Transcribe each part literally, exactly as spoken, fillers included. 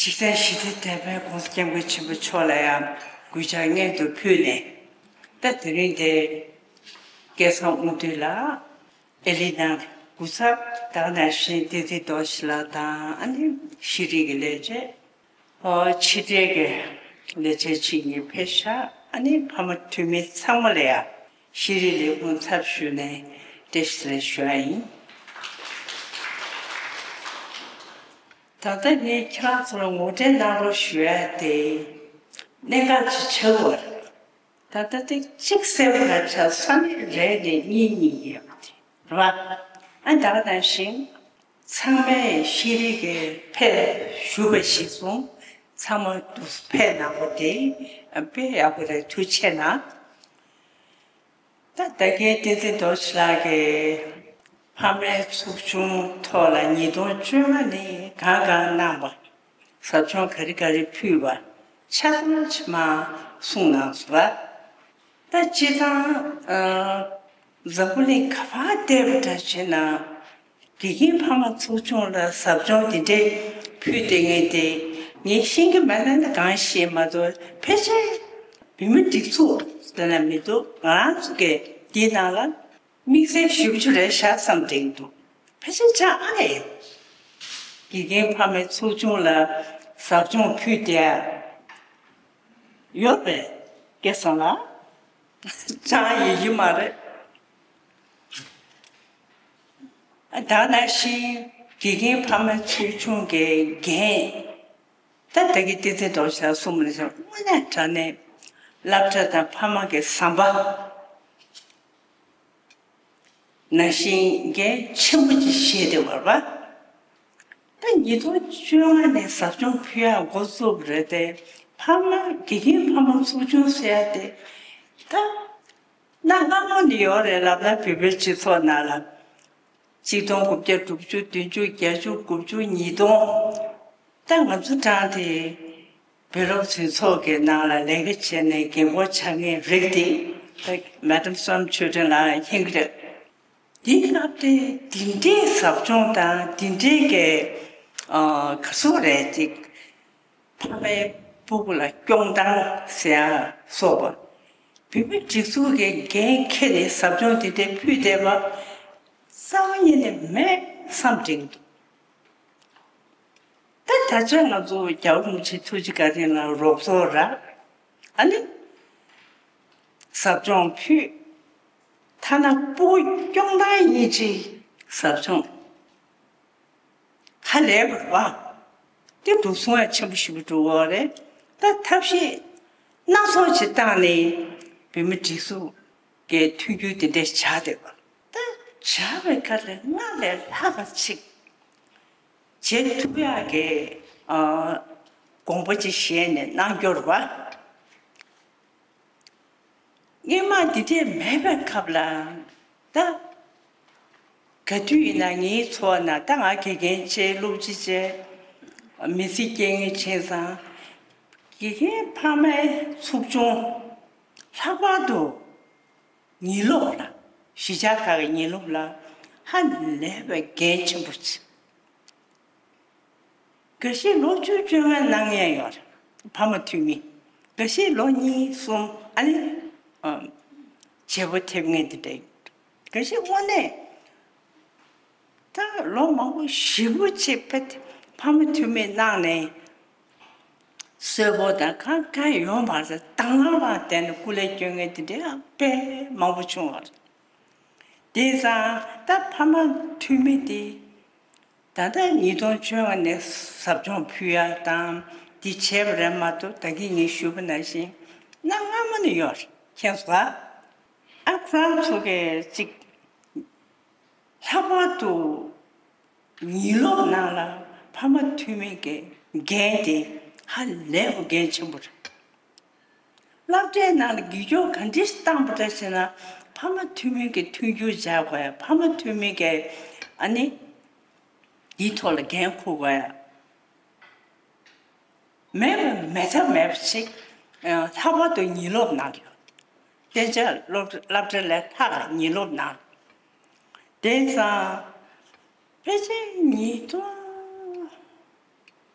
འཇིག་རྟེན་ཞི་བདེ་དེད་དཔོན་༸གོང་ས་༸སྐྱབས་མགོན་ཆེན་པོ་མཆོག་ལ་ཡང་གུས་ཕྱག་སྔོན་དུ་ཕུལ་ནས། ད་དེ་རིང་འདིར་སྐལ་བཟང་དབང་འདུས་ལགས། ཨེ་ལི་ནང་སྐུ་ཚབ་དང་ནང་བཞིན་བསྟན་འཛིན་རྡོ་རྗེ་ལགས་དང་ཨ་ནི་ཤེས་རིག་གི་ལས་བྱེད། ཨོ་ཕྱི་འབྲེལ་གྱི་ལས་བྱེད་ཅིག་གཉིས་ཕེབས་ཤག་ཨ་ནི་ཕ་མ་འཐུས་མི་ཚང་མ་ལ་ཡང་ཤེས་རིག་ལས་ཁུངས་ཚབ་ཞུས་ནས་བཀྲ་ཤིས་བདེ་ལེགས་ཞུ་བ་ཡིན། ད་ལྟ་ངས་ཁྱེད་རང་ཚོ་ལ་ངོ་སྤྲོད་གནང་རོགས་ཞུ་ཡ་དེ་གནད་འགག་ཅིག་ཆགས་ཡོད་རེད། ད་ལྟ་དེ་གཅིག་གསལ་པོ་ར་ཆགས་ས་ནི་རེད་ནས་གཉིས་གཉིས་ཡོད་པ་དེ་རེད་བ། ཨ་ད་ག་ནང་བཞིན་ཚང་མས་ཤེས་རིག་གི་ཕེབས་ཞུ་བ་ཞིག་སོང་། ཚང་མ་འདུག་ཕེབས་གནང་བ་དེ་དཔེ་ཡག་པོ་རེད། ཐུགས་རྗེ་ཆེ་གནང་། ད་ད་གིན་བསྟན་འཛིན་རྡོ་རྗེ་ལགས་ཀྱིས་ཕ་མའི་ཚོགས་ཆུང་ཐོག་ལ་ཉིས་སྟོང་བཅོ་ལྔ་ནས་གང་གང་གནང་བ། ཟབ་སྦྱོང་ག་རེ་ག་རེ་ཕུལ་བ་ཆ་ཚང་ཕྱི་མ་གསུངས་གནང་སོང་ལ། ད་སྤྱིར་བཏང་ཨ་འཛམ་བུ་གླིང་ག་པར་བལྟས་པ་འདྲ་བྱས་ན། དགེ་རྒན་ཕ་མ་ཚོགས་ཆུང་ལ་ཟབ་སྦྱོང་དེ་འདྲས་ཕུལ་བསྡད་མཁན་དེ་ངས་ཤེས་ཀྱི་མེད་ན་ནི་གང་ཤེས་མ་གཏོགས། ཕལ་ཆེར་བོད་མི་སྒྲིག་འཛུགས་དེ་ལ་མི་འདུག་ང་རང་ཚོ་གི་འདིའི་ནང་ལ་དམིགས་བསལ་ཞེ་པོ་ཅིག་རེད་ཤག་བསམ་དྲན་འདུག་ཕལ་ཆེར་ཆགས་ཨ་ལས། དགེ་རྒན་ཕ་མའི་ཚོགས་ཆུང་ལ་ཟབ་སྦྱོང་ཕུལ་བསྡད་ཡོད་པས་སྐལ་བཟང་ལགས། ཅང་ཡིན་གྱི་མ་རེད། ད་ནང་བཞིན་དགེ་རྒན་ཕ་མའི་ཚོགས་ཆུང་གི་འགན། ད་ད་གིན་བསྟན་འཛིན་རྡོ་རྗེ་ལགས་གསུངས་པ་ནང་བཞིན་དངོས་གནས་དྲང་གནས་སློབ་གྲྭ་དང་ཕ་མ་གི་ཟམ་པ་ནང་བཞིན་འགན་ཆེན་པོ་ཅིག་བཞེས་བསྡད་པ་རེད་པ། ད་ཉིས་སྟོང་བཅོ་ལྔ་ནས་ཟབ་སྦྱོང་ཕུལ་ཡག་འགོ་བཙུགས་པ་རེད་དེ། ཕ་མ་དགེ་རྒན་ཕ་མ་ཚོགས་ཆུང་ཟེར་ཡག་དེ་ད་གནའ་སྔ་མོ་ནས་ཡོད་རེད། ལབ་ན་བོད་པའི་སྤྱི་ཚོགས་ནང་ལ་ཆིག་སྟོང་དགུ་བརྒྱ་དྲུག་ཅུ་བདུན་ཅུ་བརྒྱད་ཅུ་དགུ་བཅུ་ཉིས་སྟོང་། ད་ང་ཚོ་གྲངས་དེ་བོད་སློབ་འཛིན་ཚོགས་ཀྱི་ནང་ལ་ལས་ཀ་བྱས་ནས་རྒན་གོག་ཆགས་མཁན་རིགས་དེ་ད་མེ་ཌམ་བསོད་ནམས་ཆོས་སྒྲོན་ལགས་མཁྱེན་གྱི་རེད། འདི་སྐབས་དེ་འདི་འདྲའི་ཟབ་སྦྱོང་དང་འདི་འདྲའི་གི་ཨ་ག་ཚོད་རེད་ཅིག་ཕ་མའི་སྤུ་གུ་ལ་སྐྱོང་སྟངས་ཟེར་ཡ་སོགས་པ། བོད་མི་སྒྲིག་འཛུགས་ཀྱི་འགན་འཁྱེར་ནས་ཟབ་སྦྱོང་འདི་འདྲ་ཕུལ་བསྡད་པ། རྩ་བ་ཉིད་ནས་མེད་བསམ་དྲན་འདུག་ད་ད་ཆ་ང་ཚོ་རྒྱལ་བ་རིན་པོ་ཆེའི་ཐུགས་རྗེ་བཀའ་དྲིན་ལ་རོགས་ཚོགས་ར། ཨ་ནི། ཟབ་སྦྱོང་ཕུལ། ཐ་ན་སྤུ་གུ་སྐྱོང་སྟངས་ཡིན་གཅིག་ཟབ་སྦྱོང་ཧ་ལས་པ་རེད་པ། དེ་འགྲོ་སོང་ཡ་ཆེན་པོ་ཞེ་པོ་འགྲོ་གི་རེད། ད་ཐབས་ཤེས་སྣ་ཚོགས་ཅིག་བཏང་ནས་བོད་མི་སྒྲིག་འཛུགས་ཀྱི་མཐུན་འགྱུར་དེ་འདྲ་བྱ་བསྡད་པ། ད་བྱ་བའི་ཁ་ལ་སྔར་ལས་ལྷག་པ་ཅིག་བྱེད་ཐུབ་ཡག་གི་ཨ་དགོངས་པ་ཅིག་བཞེས་ནས་གནང་རྒྱུ་རེད་པ། སྔོན་མ་འདི་འདྲས་མེད་པའི་སྐབས་ལ་ད་ག་དུས་ཡིན་ན་ངའི་ཚོར་བ་ན། ད་ང་དགེ་རྒན་བྱས། སློབ་སྤྱི་བྱས། མི་ཚེ་སྐྱེལ་མཁན་བྱས་ཙང་། དགེ་རྒན་ཕ་མའི་ཚོགས་ཆུང་ལྷག་པར་དུ་ཉིན་སློབ་ལ། གཞིས་ཆགས་ཁག་གི་ཉིན་སློབ་ལ་ཧ་ལས་པའི་འགན་ཆེན་པོ་བྱས། འགའ་ཤས་ལོ་བཅུ་བཅོ་ལྔ་གནང་མཁན་ཡོད་རེད། ཕ་མ་འཐུས་མི། འགའ་ཤས་ལོ་གཉིས་གསུམ། ཨ་ནི་ཨ་བརྗེ་པོ་ཐེབས་མཁན་དེ་འདྲ་ཡོད། འགའ་ཤས་དངོས་གནས་ད་ལོ་མང་པོ་ཞེ་པོ་ཅིག་ཕ་ཕ་མ་འཐུས་མི་གནང་ནས་གསོལ་པོ་དང་གང་གང་ཡོང་བ་རེད། དང་བླངས་ལ་བརྟེན་ནས་སྐུ་ལས་སྐྱོན་མཁན་དེ་འདྲ་དཔེ་མང་པོ་བྱུང་བ་རེད། དེང་སང་ད་ཕ་མ་འཐུས་མི་དེ་ད་ལྟ་ཉིས་སྟོང་བཅོ་ལྔ་ནས་ཟབ་སྦྱོང་ཕུལ་ཡ་དང་འདི་བྱས་པ་རེད་མ་གཏོགས། ད་གིན་ངས་ཞུས་པ་ནང་བཞིན་གནའ་སྔ་མོ་ནས་ཡོད་རེད། མཁྱེན་སོང་ཨ། ཨ་ཁོ་རང་ཚོ་གིས་ཅིག་ལྷག་པར་དུ་ཉིན་སློབ་ནང་ལ་ཕ་མ་འཐུས་མི་གི་འགན་དེ་ཧ་ལས་པ་འགན་ཆེན་པོ་རེད། སློབ་གྲྭའི་ནང་ལ་དགེ་སྦྱོར་ག་འདྲས་བཏང་པ་འདྲ་བྱས་ན། ཕ་མ་འཐུས་མི་གི་མཐུན་འགྱུར་བྱ་དགོས་ཡ། ཕ་མ་འཐུས་མི་གི་ཨ་ནི་འདིའི་ཐོག་ལ་འགན་འཁུར་དགོས་ཡ། མེད་པ་མེད་ཐབས་མེད་པ་ཞིག་ལྷག་པར་དུ་ཉིན་སློབ་ནང་ལ་ཡོད། བསྟན་རྒྱས་སློབ་སློབ་གྲྭ་ལས་ལྷག་ཉིན་སློབ་ནང་། དེང་སང་ཕལ་ཆེར་ཉིས་སྟོང་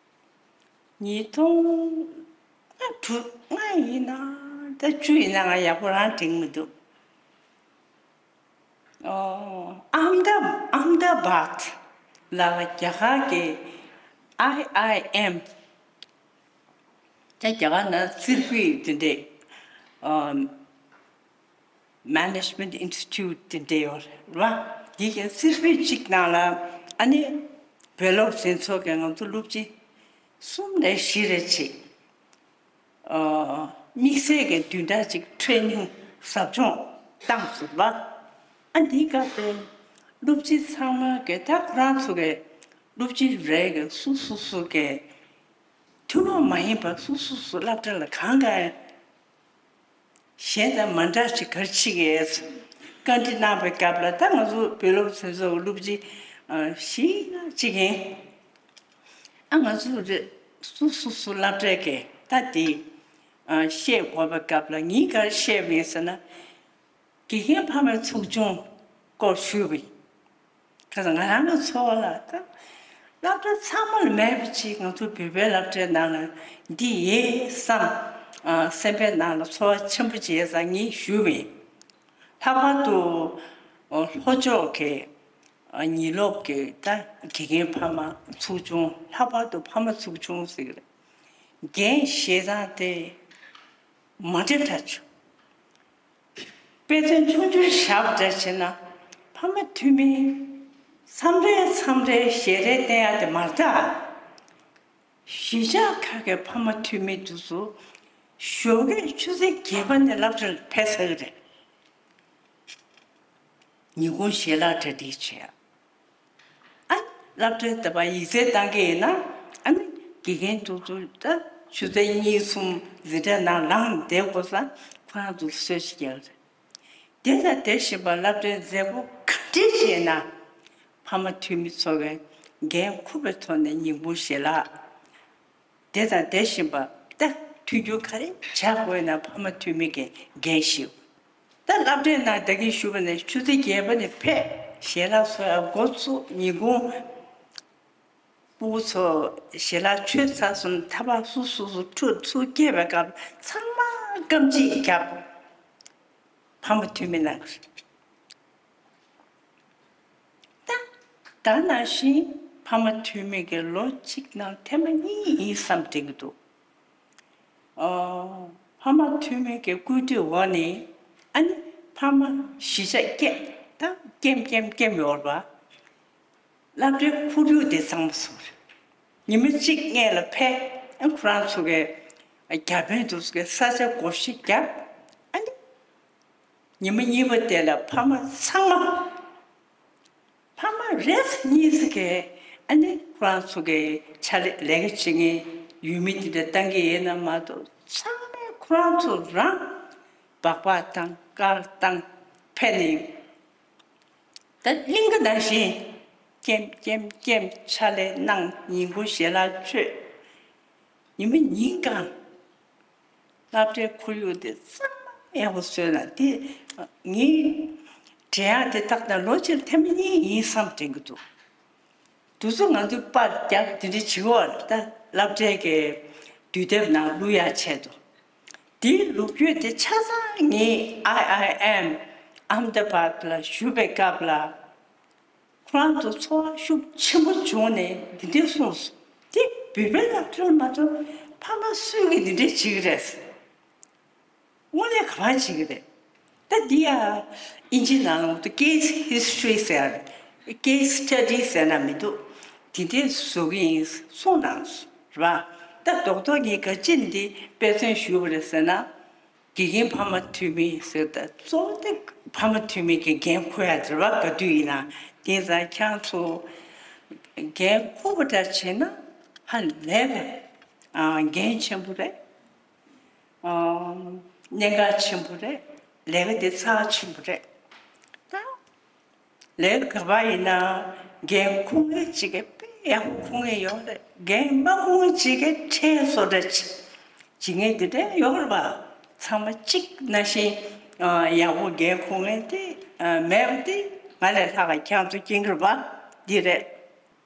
ཉིས་སྟོང་ལྔ་དྲུག་ལྔ་ཡིན་ན་ད་བཅུ་ཡིན་ན་ང་ཡག་པོ་རང་དྲན་མི་འདུག་ཨོ། ཨམ་ད་ཨམ་ད་བཱད་ལ་རྒྱ་གར་གྱི་ཨའི་ཨའི་ཨེམ། ད་རྒྱ་གར་ན་སིར་པི་དེ་འདྲས། ཨོ། Management Institute དེ་འདྲས་ཡོད་རེད་བ། དེ་གའི་སིར་པི་གཅིག་ནང་ལ་ཨ་ནི་བོད་སློབ་འཛིན་ཚོགས་ཀྱི་ང་ཚོ་སློབ་སྤྱི་གསུམ་རེ་བཞི་རེ་བྱས། ཨ། དམིགས་བསལ་གྱི་བདུན་ཕྲག་གཅིག་ཊེ་རེ་ནིང་ཟབ་སྦྱོང་བཏང་ཟེར་བ། ཨ་འདིའི་སྐབས་དེ་སློབ་སྤྱི་ཚང་མ་གི་ད་ཁོ་རང་ཚོ་གི་སློབ་སྤྱི་རེ་གི་སུ་སུ་སུ་གི་ཐུན་མོང་མ་ཡིན་པ་སུ་སུ་སུ་སློབ་གྲྭ་ལ་གང་ག་གཞན་དང་མ་འདྲ་ཞིག་ག་རེ་བྱེད་ཀྱི་ཡོད། བཀའ་འདྲི་གནང་བའི་སྐབས་ལ་ད་ང་ཚོ་བོད་སློབ་ཚོགས་པའི་སློབ་སྤྱི་བཞི་ལྔ་གཅིག་ཡིན། ཨ་ང་ཚོ་རེ་སུ་སུ་སུ་སློབ་གྲྭའི་གི་ད་དེ་བཤད་དགོས་པའི་སྐབས་ལ་ངས་ག་རེ་བཤད་པ་ཡིན་ཟེར་ན། དགེ་རྒན་ཕ་མའི་ཚོགས་ཆུང་སྐོར་ཞུས་པ་ཡིན། ཁ་སང་ང་རང་གི་ཚོར་བ་ལ་ད་སློབ་གྲྭ་ཚང་མ་ལ་མེད་པ་ཅིག་ང་ཚོ་བོད་པའི་སློབ་གྲྭའི་ནང་ལ་འདི་ཡོད་བསམ། ཨ་སེམས་པའི་ནང་ལ་ཚོར་བ་ཆེན་པོ་ཅིག་ཡོད་ཙང་ངས་ཞུས་པ་ཡིན། ལྷག་པར་དུ་ཨོ་ལྷོ་ཕྱོགས་ཀྱི་ཨ་ཉིན་སློབ་ཀྱི་ད་དགེ་རྒན་ཕ་མ་ཚོགས་ཆུང་ལྷག་པར་དུ་ཕ་མ་ཚོགས་ཆུང་ཟེར་གི་རེད། འགན་བཞེས་སྟངས་དེ་མ་འདྲ་འདྲ་བྱུང་། དཔེ་མཚོན་ཆུང་ཆུང་བཞག་པ་འདྲ་བྱས་ན། ཕ་མ་འཐུས་མི་མཚམས་རེ་མཚམས་རེ་ཞལ་རས་བསྟན་ཡག་དེ་མ་རེད་ད། གཞིས་ཆགས་ཁག་གི་ཕ་མ་འཐུས་མི་དེ་ཚོ་ཞོགས་ཀས་ཆུ་ཚོད་བརྒྱད་པ་ནས་སློབ་གྲྭར་ཕེབས་ཚར་གི་རེད། ཉིན་གུང་ཞལ་ལག་གྲ་སྒྲིག་བྱས། ཨ་ནི་སློབ་གྲྭའི་ད་པ་ཡིག་ཚད་བཏང་གི་ཡིན་ན། ཨ་ནི་དགེ་རྒན་དེ་ཚོ་ད་ཆུ་ཚོད་གཉིས་གསུམ་འཛིན་གྲྭའི་ནང་ལངས་བསྡད་དགོས་ཙང་ཁོ་རང་ཚོ་གསོལ་ཇ་རྒྱག་རེད། དེ་དང་དེ་བཞིན་པ་སློབ་གྲྭའི་མཛད་སྒོ་ག་འདྲ་བྱས་ན། ཕ་མ་འཐུས་མི་ཚོ་གིས་འགན་འཁུར་བའི་ཐོག་ནས་ཉིན་གུང་ཞལ་ལག་དེ་དང་དེ་བཞིན་པ་ད་མཐུན་འགྱུར་ག་རེ་བྱ་དགོས་ན་ཕ་མ་འཐུས་མི་གིས་འགན་བཞེས། ད་སློབ་གྲྭའི་ནང་ད་གིན་ཞུས་པ་ནས་ཆུ་ཚོད་བརྒྱད་པ་ནས་ཕེབས་ཞལ་ལག་བཟོ་ཡག་འགོ་བཙུགས། ཉིན་གུང་སྤུ་གུ་ཚོ་ཞལ་ལག་མཆོད་ཚར་སོང་ན་ཐག་པ་སོ་སོ་སོ་ཁྲུས་ཚུར་བསྐྱལ་བའི་སྐབས་ཚང་མ་རྐང་གཅིག་བརྒྱབ། ཕ་མ་འཐུས་མི་གནང་གི་རེད། ད་ད་ནང་བཞིན་ཕ་མ་འཐུས་མི་གི་ལོ་གཅིག་ནང་ཐེངས་མ་གཉིས་ཡིན་བསམ་དྲན་གྱི་འདུག་ཨོ། ཕ་མ་འཐུས་མི་གི་བཀོད་སྒྲིག་འོག་ནས་ཨ་ནི་ཕ་མ་གཞིས་ཆགས་ཀེམ་ད་ཀེམ་ཀེམ་ཀེམ་ཡོད་རེད་པ། སློབ་གྲྭའི་ཁོར་ཡུག་དེ་གཙང་མ་བཟོ་རེད། ཉི་མ་གཅིག་སྔོན་ལ་ཕེབས། ཨ་ཁོ་རང་ཚོ་གི་བརྒྱ་དཔོན་དེ་ཚོ་གི་ས་ཆ་བགོ་བཤའ་བརྒྱབ། ཨ་ནི་ཉི་མ་གཉིས་པ་དེ་ལ་ཕ་མ་ཚང་མ། ཕ་མ་རེ་གཉིས་ཀྱིས་ཨ་ནི་ཁོ་རང་ཚོ་གི་ཕྱག་ལས་ལས་ཀ་བྱེད་མཁན་ཡུལ་མི་དེ་འདྲ་བཏང་གི་ཡོད་ན་མ་གཏོགས་ཚང་མས་ཁོ་རང་ཚོ་རང་སྦག་སྦག་བཏང་དཀར་བཏང་ཕེབས་ནས། ད་གླིང་ག་ནང་བཞིན་ཀེམ་ཀེམ་ཀེམ་ཕྱག་ལས་གནང་། ཉིན་གུང་ཞལ་ལག་མཆོད། ཉི་མ་ཉིན་གང་སློབ་གྲྭའི་ཁོར་ཡུག་དེ་གཙང་མ་ཡག་པོ་བཟོས་ན་དེ་ངའི་དྲན་ཡག་དེ་ཏག་ཏག་ལོ་གཅིག་ལ་ཐེངས་མ་གཉིས་ཡིན་བསམ་དྲན་གྱི་འདུག་དེ་ཚོ་ང་ཚོས་པར་རྒྱབ་དེ་འདྲ་བྱེད་དགོས་པ་རེད། ད་སློབ་གྲྭའི་གི་དུས་དེབ་ནང་བླུག་ཡག་ཆེད་དུ། དེའི་ལོ་རྒྱུས་དེ་ཆ་ཚང་ངས་ཨའི་ཨའི་ཨེམ་ཨམ་ད་བཱད་ལ་ཞུས་པའི་སྐབས་ལ། ཁོ་རང་ཚོ་ཚོར་བ་ཤུགས་ཆེན་པོ་བྱུང་ནས་འདི་འདྲ་གསུངས་སོང་། དེ་བོད་པའི་སློབ་གྲྭར་མ་གཏོགས་ཕ་མ་སུས་ཀྱིས་འདི་འདྲ་བྱེད་ཀྱི་རེད། དངོས་གནས་ག་པར་བྱེད་ཀྱི་རེད། ད་འདི་ཡ་ཨིན་ཇི་ནང་ལ་འདུག་case history ཟེར་ཡ། case study ཟེར་ན་མི་འདུག་དེ་འདྲས་བཟོ་གི་ཡིན་གསུངས་གནང་སོང་རེད་པ། ད་རྡོག་རྡོག་ངས་ག་ཅི་འདི་དཔེ་མཚོན་ཞུས་པ་རེད་ཟེར་ན། དགེ་རྒན་ཕ་མ་འཐུས་མི་ཟེར་ད་གཙོ་བོ་དེ་ཕ་མ་འཐུས་མི་གི་འགན་འཁུར་ཡ་རེད་པ། ག་དུས་ཡིན་ན་དེ་ཙང་ཁྱེད་ཚོ་འགན་འཁུར་བ་འདྲ་བྱས་ན་ཧ་ལས་པའི་ཨ་འགན་ཆེན་པོ་རེད། ཨ་གནད་འགག་ཆེན་པོ་རེད། ལས་ཀ་དེ་རྩ་ཆེན་པོ་རེད། ད་ལས་ཀ་ག་པར་ཡིན་ན་འགན་འཁུར་མཁན་གཅིག་གིས་དཔེ་ཡག་པོ་འཁུར་མཁན་ཡོད་རེད། འགན་མ་འཁུར་མཁན་གཅིག་གིས་ཁྲལ་བཟོ་འདྲ་བྱེད་མཁན་དེ་འདྲ་ཡོད་རེད་པ། ཚང་མ་གཅིག་ནང་བཞིན་ཨ་ཡག་པོ་འགན་འཁུར་མཁན་དེ་ཨ་མེད་པ་དེ་ང་ལས་ལྷག་ག་ཁྱེད་ཚོ་མཁྱེན་གྱི་རེད་པ། འདི་རེད།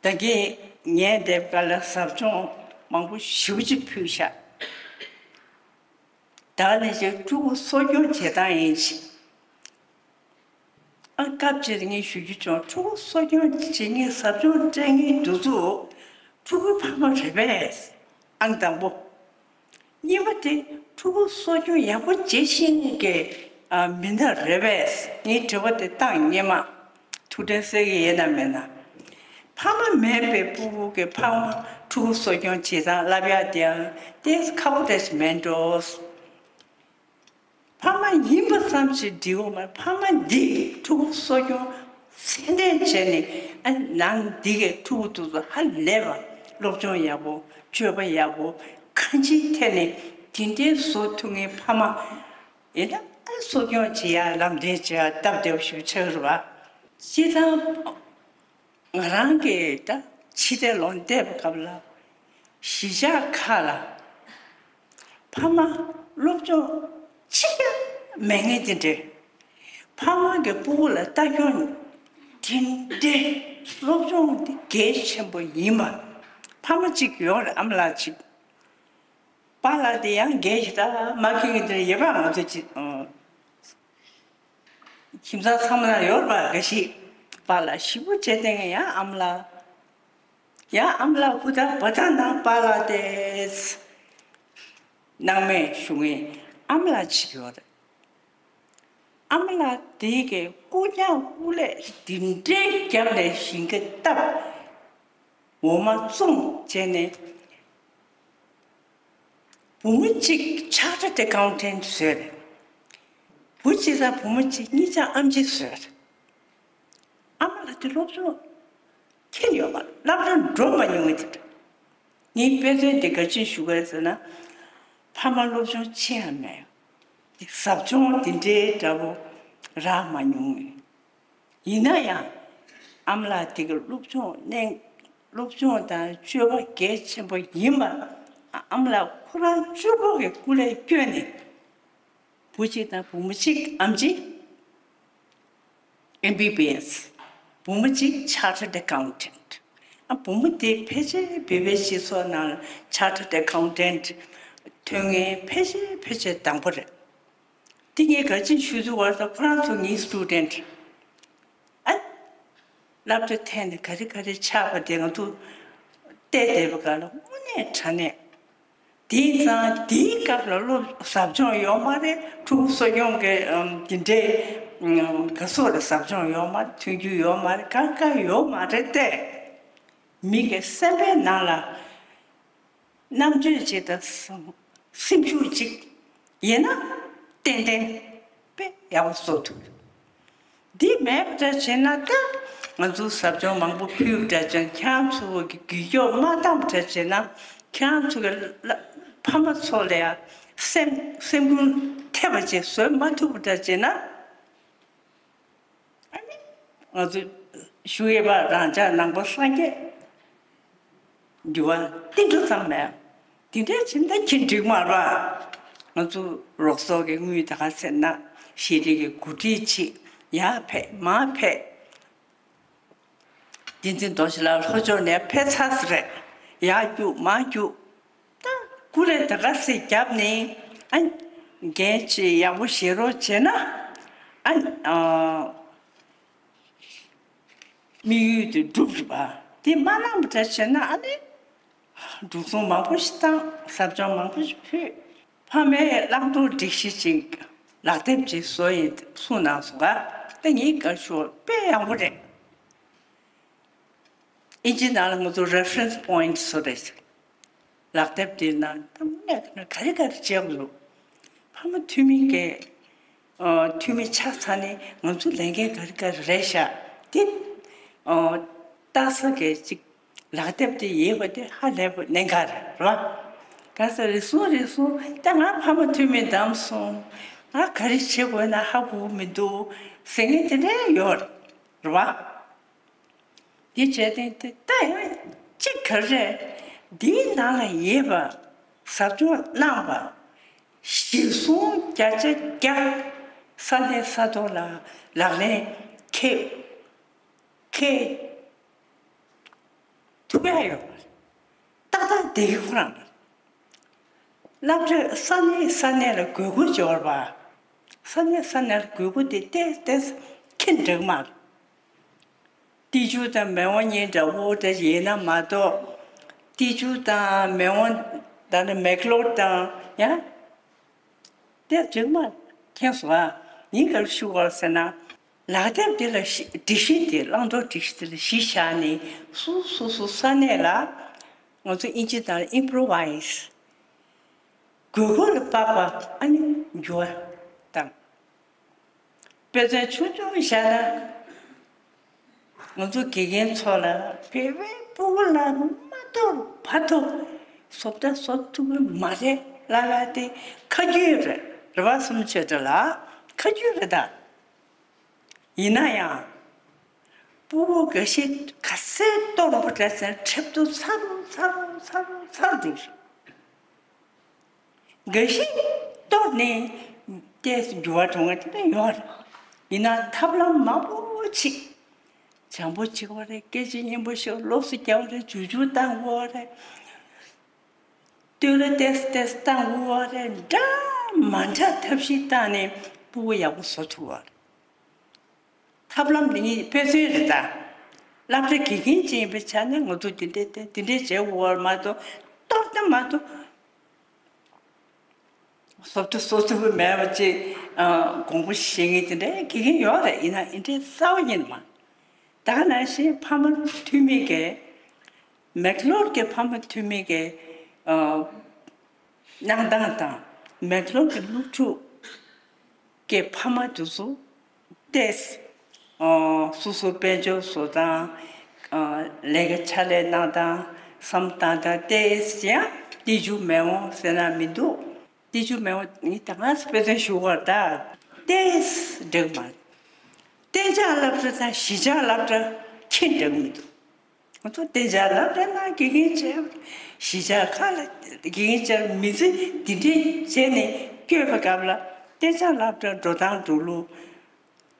ད་གིན་ངས་འདེབས་ག་ལ་ཟབ་སྦྱོང་ མང་པོ་ཞེ་པོ་ཅིག་ཕུལ་ཤག་ད་ལས་ཀྱི་ཕྲུ་གུ་གསོ་སྐྱོང་བྱེད་སྟངས་ཡིན་ཞིང་། ཨ། སྐབས་ཅིག་ངས་ཞུ་རྒྱུ་བྱུང་། ཕྲུ་གུ་གསོ་སྐྱོང་བྱེད་མཁན་ཟབ་སྦྱོང་སྤྲད་མཁན་དེ་ཚོ་ཕྲུ་གུའི་ཕ་མ་རེད་པས། ཨང་དང་པོ། གཉིས་པ་དེ་ཕྲུ་གུ་གསོ་སྐྱོང་ཡག་པོ་བྱེད་ཤེས་མཁན་གྱི་ཨ་མི་སྣ་རེད་པས། ངས་དྲི་བ་དེ་བཏང་། སྔོན་མ་ཐུགས་ཕྲན་གསལ་གྱི་ཡོད་ན་མེད་ན། ཕ་མ་མེད་པའི་ཕྲུ་གུ་གི་ཕ་མ་ཕྲུ་གུ་གསོ་སྐྱོང་བྱེད་སྟངས་བསླབ་ཡག་དེའང་ཏོག་ཙམ་ཁག་པོ་འདྲ་ཞིག་མེད་འགྲོ། ཕ་མ་ཡིན་པ་ཙམ་ཞིག་འགྲིག་གི་མ་རེད། ཕ་མ་འདིས་ཕྲུ་གུ་གསོ་སྐྱོང་ཚད་ལྡན་བྱས་ནས། ཨ། ནང་འདི་གའི་ཕྲུ་གུ་དེ་ཚོ་ཧ་ལས་པ་སློབ་སྦྱོང་ཡག་པོ། སྤྱོད་པ་ཡག་པོ། གང་ཅིའི་ཐད་ནས་དེ་འདྲའི་བཟོ་ཐུབ་མཁན་ཕ་མ་ཡིན་ན། ཨ། གསོ་སྐྱོང་བྱེད་ཡག་ལམ་སྟོན་བྱེད་ཡག་སྟབས་བདེ་པོ་ཞིག་ཆགས་ཀྱི་རེད་པ། སྤྱིར་བཏང་ང་རང་གིས་ད་ཕྱི་བལ་ལོག་བསྡད་པའི་སྐབས་ལ། གཞིས་ཆགས་ཁག་ལ་ཕ་མ་སློབ་སྦྱོང་གཅིག་ཀྱང་མེད་མཁན་དེ་འདྲས། ཕ་མ་གིས་ཕྲུ་གུ་ལ་ལྟ་སྐྱོང་དེ་འདྲས། སློབ་སྦྱོང་དེ་གལ་ཆེན་པོ་ཡིན་པ། ཕ་མ་གཅིག་ཡོད་རེད། ཨ་མ་ལགས་གཅིག་པཱ་ལགས་དེ་ཡང་འགན་ཞེ་དྲག་མ་འཁྱེར་མཁན་དེ་འདྲ་ཡོད་པ། ང་ཚོ་གཅིག་ཨང་། ཁྱིམ་ཚང་ཚང་མ་ན་ཡོད་པ་འགའ་ཞིག་པཱ་ལགས་ཞེ་པོ་བྱས་བསྡད་མཁན། ཡང་ཨ་མ་ལགས། ཡང་ཨ་མ་ལགས་ཧུར་ཐག་འབད་ཐག་གནང་། པཱ་ལགས་དེ་སྣང་མེད་བཞུགས་མཁན་ཨ་མ་ལགས་གཅིག་ཡོད་རེད། ཨ་མ་ལགས་དེ་གིས་རྐུ་ཉག་རྐུ་ལས་དེ་འདྲའི་རྒྱབ་ནས་ཞིང་ཁ་བཏབ། འོ་མ་བཙོང་བྱས་ནས། བུ་མོ་གཅིག་Chartered Accountant་བཟོས་རེད། བུ་གཅིག་དང་བུ་མོ་གཅིག་གཉིས་ཀྱང་ཨེམ་ཆི་བཟོས་རེད། ཨ་མ་ལགས་དེ་སློབ་སྦྱོང་མཁྱེན་ཡོད་མ་རེད། སློབ་གྲྭ་འགྲོ་མ་མྱོང་བ་དེ་འདྲ། ངའི་དཔེ་མཚོན་དེ་ག་ཅི་ཞུ་གི་ཡོད་ཟེར་ན། ཕ་མ་སློབ་སྦྱོང་ཅི་ཡང་མེད། ཟབ་སྦྱོང་དེ་འདྲའི་འདྲ་པོ་རག་མ་མྱོང་། ཡིན་ན་ཡང་ཨ་མ་ལགས་དེ་གི་སློབ་སྦྱོང་གནང་། སློབ་སྦྱོང་དང་སྤྱོད་པ་གལ་ཆེན་པོ་ཡིན་པ། ཨ་མ་ལགས་ཁོ་རང་གཅིག་པོ་གི་སྐུ་ལས་བསྐྱོན་ནས། བུ་གཅིག་དང་བུ་མོ་གཅིག་ཨེམ་ཆི་ཨེམ་བི་བི་ཨེས། བུ་མོ་གཅིག་Chartered Accountant། ཨ། བུ་མོ་དེ་ཕལ་ཆེར་བོད་པའི་སྤྱི་ཚོགས་ནང་Chartered Accountant་ཐོན་མཁན་ཕལ་ཆེར་ཕལ་ཆེར་དང་པོ་རེད། དེ་ངས་ག་ཅི་ཞུ་ཚུལ་བར་དུ་ཁོ་རང་ཚོ་ངའི་སི་ཊུ་ཌེན་ཊི། ཨ། སློབ་གྲྭ་ཐོན་ནས་ག་རེ་ག་རེ་ཆགས་པ་དེ་ང་ཚོ་བལྟས་བསྡད་པའི་སྐབས་ལ་དངོས་གནས་དྲང་གནས། དེང་སང་དེའི་སྐབས་ལ་སློབ་ཟབ་སྦྱོང་ཡོད་མ་རེད། ཕྲུ་གུ་གསོ་སྐྱོང་གི་ཨམ་དེ་འདྲའི་ཨམ་ག་སོགས་ལ་ཟབ་སྦྱོང་ཡོད་མ་རེད། མཐུན་འགྱུར་ཡོད་མ་རེད། གང་གང་ཡོད་མ་རེད་དེ། མི་གི་སེམས་པའི་ནང་ལ་རྣམ་དཔྱོད་ཅིག་དང་སེམས་ཤུགས་ཅིག་ཡིན་ན་ཏན་ཏན་དཔེ་ཡག་པོ་བཟོ་ཐུབ། འདི་མེད་པ་འདྲ་བྱས་ན་ད་ང་ཚོ་ཟབ་སྦྱོང་མང་པོ་ཕུལ་འདྲ་བྱས་ན། ཁྱེད་རང་ཚོ་གི་རྒྱུ་སྐྱོར་མ་བཏང་འདྲ་བྱས་ན། ཁྱེད་རང་ཚོ་གི་ལ་ཕ་མ་ཚོ་ལ་ཡང་སེམས་སེམས་ཁུར་ཐེབས་པ་ཅིག་བཟོ་མ་ཐུབ་པ་འདྲ་བྱས་ན། ཨ་ནི་ང་ཚོ་ཞུ་ཡས་པ་རང་ཅག་ནང་པ་སངས་རྒྱས། འགྱུར་བ་ཏིལ་འབྲུ་ཙམ་མེད། དེ་འདྲའི་ཕྱིན་ད་ཁྱི་འགྲིག་མ་རེད། ང་ཚོ་རོགས་ཚོགས་ཀྱི་དངུལ་ད་ག་ཟེར་ན་ཤེས་རིག་གི་འགོ་ཁྲིད་ཅིག་ཡར་ཕེབས་མར་ཕེབས། བསྟན་འཛིན་རྡོ་རྗེ་ལགས་ལྷོ་ཕྱོགས་ནས་ཕེབས་ཚར་ས་རེད། ཡར་རྒྱུག་མར་རྒྱུག་ད་ཀུ་རེ་ད་ག་ཟེ་བརྒྱབ་ནས། ཨ། འགན་ཅིག་ཡག་པོ་བཞེས་རོགས་བྱས་ན། ཨ། ཨ། དམིགས་ཡུལ་དེ་འགྲུབ་རེད་པ། དེ་མ་གནང་བ་འདྲ་བྱས་ན། ཨ་ནི་འགྲོ་སོང་མང་པོ་ཞིག་བཏང་། ཟབ་སྦྱོང་མང་པོ་ཞིག་ཕུལ། ཕ་མས་བླང་དོར་སྒྲིག་གཞི་ཅིག་ལག་དེབ་ཅིག་བཟོ་ཡིན་གསུངས་གནང་སོང་ག་ད་ངའི་དགའ་ཤོས་དཔེ་ཡག་པོ་རེད། ཨིན་ཇི་ནང་ལ་ང་ཚོ་reference point་བཟོ་རེད། ལག་དེབ་དེའི་ནང་ད་དངོས་གནས་ག་རེ་ག་རེ་བྱས་པ་རེད། ཕ་མ་འཐུས་མི་གི་ཨ། འཐུས་མི་ཆགས་ཚར་ནས་ང་ཚོ་ལས་འགན་ག་རེ་ག་རེ་རེད་ཤག་དེ། ཨ། ལྟ་ས་གི་ཅིག་ལག་དེབ་དེ་ཡོད་པ་དེ་ཧ་ལས་པ་གནད་འགག་རེད་པ། ག་ས་རེ་ཟུང་རེ་ཟུང་ད་ང་ཕ་མ་འཐུས་མི་བདམས་སོང་། ང་ག་རེ་བྱེད་དགོས་ན་ཧ་གོ་མི་འདུག་ཟེར་མཁན་དེ་འདྲ་ཡོད་རེད་པ། འདི་བྱས་ཏེ་དེ་ལྟ་ཡང་གཅིག་ག་རེ། འདིའི་ནང་ལ་ཡོད་པ་ཟབ་སྦྱོང་གནང་བ་གཞིར་བཟུང་བརྒྱ་ཆ་བརྒྱ་ས་གནས་ས་ཐོག་ལ་ལག་ལེན་འཁེལ་འཁེལ་ཐུབ་ཡ་ཡོད་པ་རེད། ཏག་ཏག་ བསྡད་ཀྱི་ཁོ་རང་རེད། སློབ་གྲྭ་ས་གནས་ས་གནས་ལ་དགོས་མཁོ་འབྱོར་བ། ས་གནས་ས་གནས་ལ་དགོས་མཁོ་དེ་ཏོག་ཙམ་ཁྱེད་འགྲིག་མ་རེད། ཏི་ཅུ་དང་མེ་དབོན་གཉིས་འདྲ་བོ་འདྲ་ཡིན་ན་མ་གཏོགས། ཏི་ཅུ་དང་མེ་དབོན་ད་ནི་མེག་ལོར་དང་ཡང་། དེ་འགྲིག་མ་མཁྱེན་སོང་ཨ། ཡིན་ག་རེ་ཞུ་བར་ཟེར་ན། ལག་དེབ་དེ་ལ་གཞི་སྒྲིག་གཞི་དེ་བླང་དོར་སྒྲིག་གཞི་དེ་ལ་གཞི་བཞག་ནས་སུ་སུ་སུ་ས་གནས་ལ་ང་ཚོ་ཨིན་ཇི་དང་ཨིམ་པོ་རོ་ཝའི་སི་དགོས་མཁོ་ལ་དཔག་པ་ཨ་ནི་འགྱུར་བ་བཏང་། དཔེ་མཚོན་ཆུང་ཆུང་བཞག་ན། ང་ཚོ་དགེ་རྒན་ཚོ་ལ་བོད་པའི་སྤུ་གུ་ལ་མ་གཏོགས་བར་དུ་བཟོ་ལྟ་བཟོ་ཐུབ་ཀྱི་མ་རེད་ལབ་ཡ་དེ་ཁ་རྒྱུན་རེད། རེ་བ་བསམ་ཆོས་འདྲ་ལ་ཁ་རྒྱུན་རེད་ད། ཡིན་ན་ཡང་། སྤུ་གུ་འགའ་ཞིག་ག་ཚད་གཏོར་པོ་འདྲ་ཟེར་ཁྲེབ་ཏུ་ཚ་རུ་ཚ་རུ་ཚ་རུ་ཚ་རུ་འགྲོ། འགའ་ཞིག་གཏོར་ནས་ཏོག་ཙམ་འགྱུར་བ་འགྲོ་མཁན་དེ་འདྲ་ཡོད་རེད། ཡིན་ན་ཐབས་ལམ་མང་པོ་ཅིག་བྱམས་པོ་བྱེད་དགོས་རེད། སྐད་ཆ་སྙན་པོ་ཞིག་ལོགས་སུ་རྒྱག་དགོས་རེད། ཇུ་ཇུ་བཏང་དགོས་རེད། བསྟོད་ར་ཏོག་ཙམ་ཏོག་ཙམ་བཏང་དགོས་རེད། འདྲ་མ་འདྲ་ཐབས་ཤེས་བཏང་ནས་སྤུ་གུ་ཡག་པོ་བཟོ་ཐུབ་པ་རེད། ཐབས་ལམ་འདི་ཉིད་དཔེ་མཚོན་རེད་ད། སློབ་གྲྭ་དགེ་རྒན་ཅིག་ཡིན་པའི་ཆ་ནས་ང་ཚོ་འདི་འདྲས་དེ་འདི་འདྲས་བྱེད་དགོས་པ་མ་གཏོགས། གཏོར་ཏེ་མ་གཏོགས། བཟོ་ལྟ་བཟོ་ཐུབ་ཀྱི་མེད་པ་ཅིག་ཨ། དགོངས་པ་བཞེས་མཁན་དེ་འདྲའི་དགེ་རྒན་ཡོད་རེད། ཡིན་ན་འདི་འདྲའི་རྩ་བ་ཉིད་མ། ད་ག་ནང་བཞིན་ཕ་མ་འཐུས་མི་གིས། མེག་ལོར་གྱི་ཕ་མ་འཐུས་མི་གིས་ཨ། གནང་སྟངས་དང་། མེག་ལོར་གྱི་སློབ་ཕྲུག་གི་ཕ་མ་དེ་ཚོ་ཏོག་ཙམ། ཨ། སོ་སོ་དཔལ་འབྱོར་བཟོ་སྟངས། ཨ། ལས་ཀ་ཕྱག་ལས་གནང་སྟངས། བསམ་བཏང་སྟངས་ཏོག་ཙམ་ཡང་ཏི་ཅུ་མེ་དབོན་ཟེར་ན་མི་འདུག་ཏི་ཅུ་མེ་དབོན་ངས་ད་ག་སེ་དཔེ་མཚོན་ཞུ་བར་ད། ཏོག་ཙམ་འགྲིག་མ་རེད། གཏན་འཇགས་སློབ་གྲྭ་དང་གཞིས་ཆགས་སློབ་གྲྭ་ཁྱེད་འགྲིག་མི་འདུག་ང་ཚོ་གཏན་འཇགས་སློབ་གྲྭ་ནང་དགེ་རྒན་བྱས། གཞིས་ཆགས་ཁག་ལ་དགེ་རྒན་བྱས། མི་ཚེ་འདི་འདྲས་བྱས་ནས་བསྐྱོད་པའི་སྐབས་ལ། གཏན་འཇགས་སློབ་གྲྭ་འགྲོ་སྟངས་འགྲོ་ལུགས་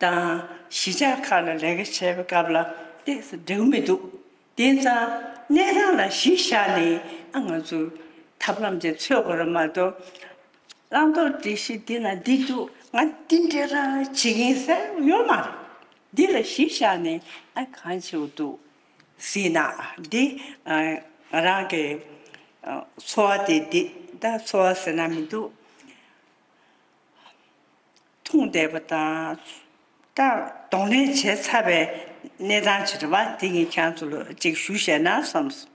དང་། གཞིས་ཆགས་ཁག་ལ་ལས་ཀ་བྱས་པའི་སྐབས་ལ་ཏོག་ཙམ་འགྲིག་མི་འདུག་དེ་ཙང་གནས་སྟངས་ལ་གཞི་བཞག་ནས་ཨ། ང་ཚོས་ཐབས་ལམ་དེ་འཚོལ་དགོས་རེད་མ་གཏོགས། བླང་དོར་སྒྲིག་གཞི་འདི་ན་འདི་འདུག་ང་འདི་འདྲ་རང་བྱེད་ཀྱིན་ཟེར་ཡོད་མ་རེད། འདི་ལ་གཞི་བཞག་ནས་ཨ། གང་བྱེད་དགོས་འདུག་ཟེར་ན། འདི་ཨ། ང་རང་གི་ཨ། འཚོ་བ་དེ་འདི་ད་འཚོ་བ་ཟེར་ན་མི་འདུག་མཐོང་བསྡད་པ་དང་། ད་གདོང་ལེན་བྱས་ཚར་བའི་གནས་སྟངས་ཅིག་རེད་པ། དེ་ངས་ཁྱེད་ཚོ་ལ་ཅིག་ཞུ་བཤད་ན་བསམས་སོང་།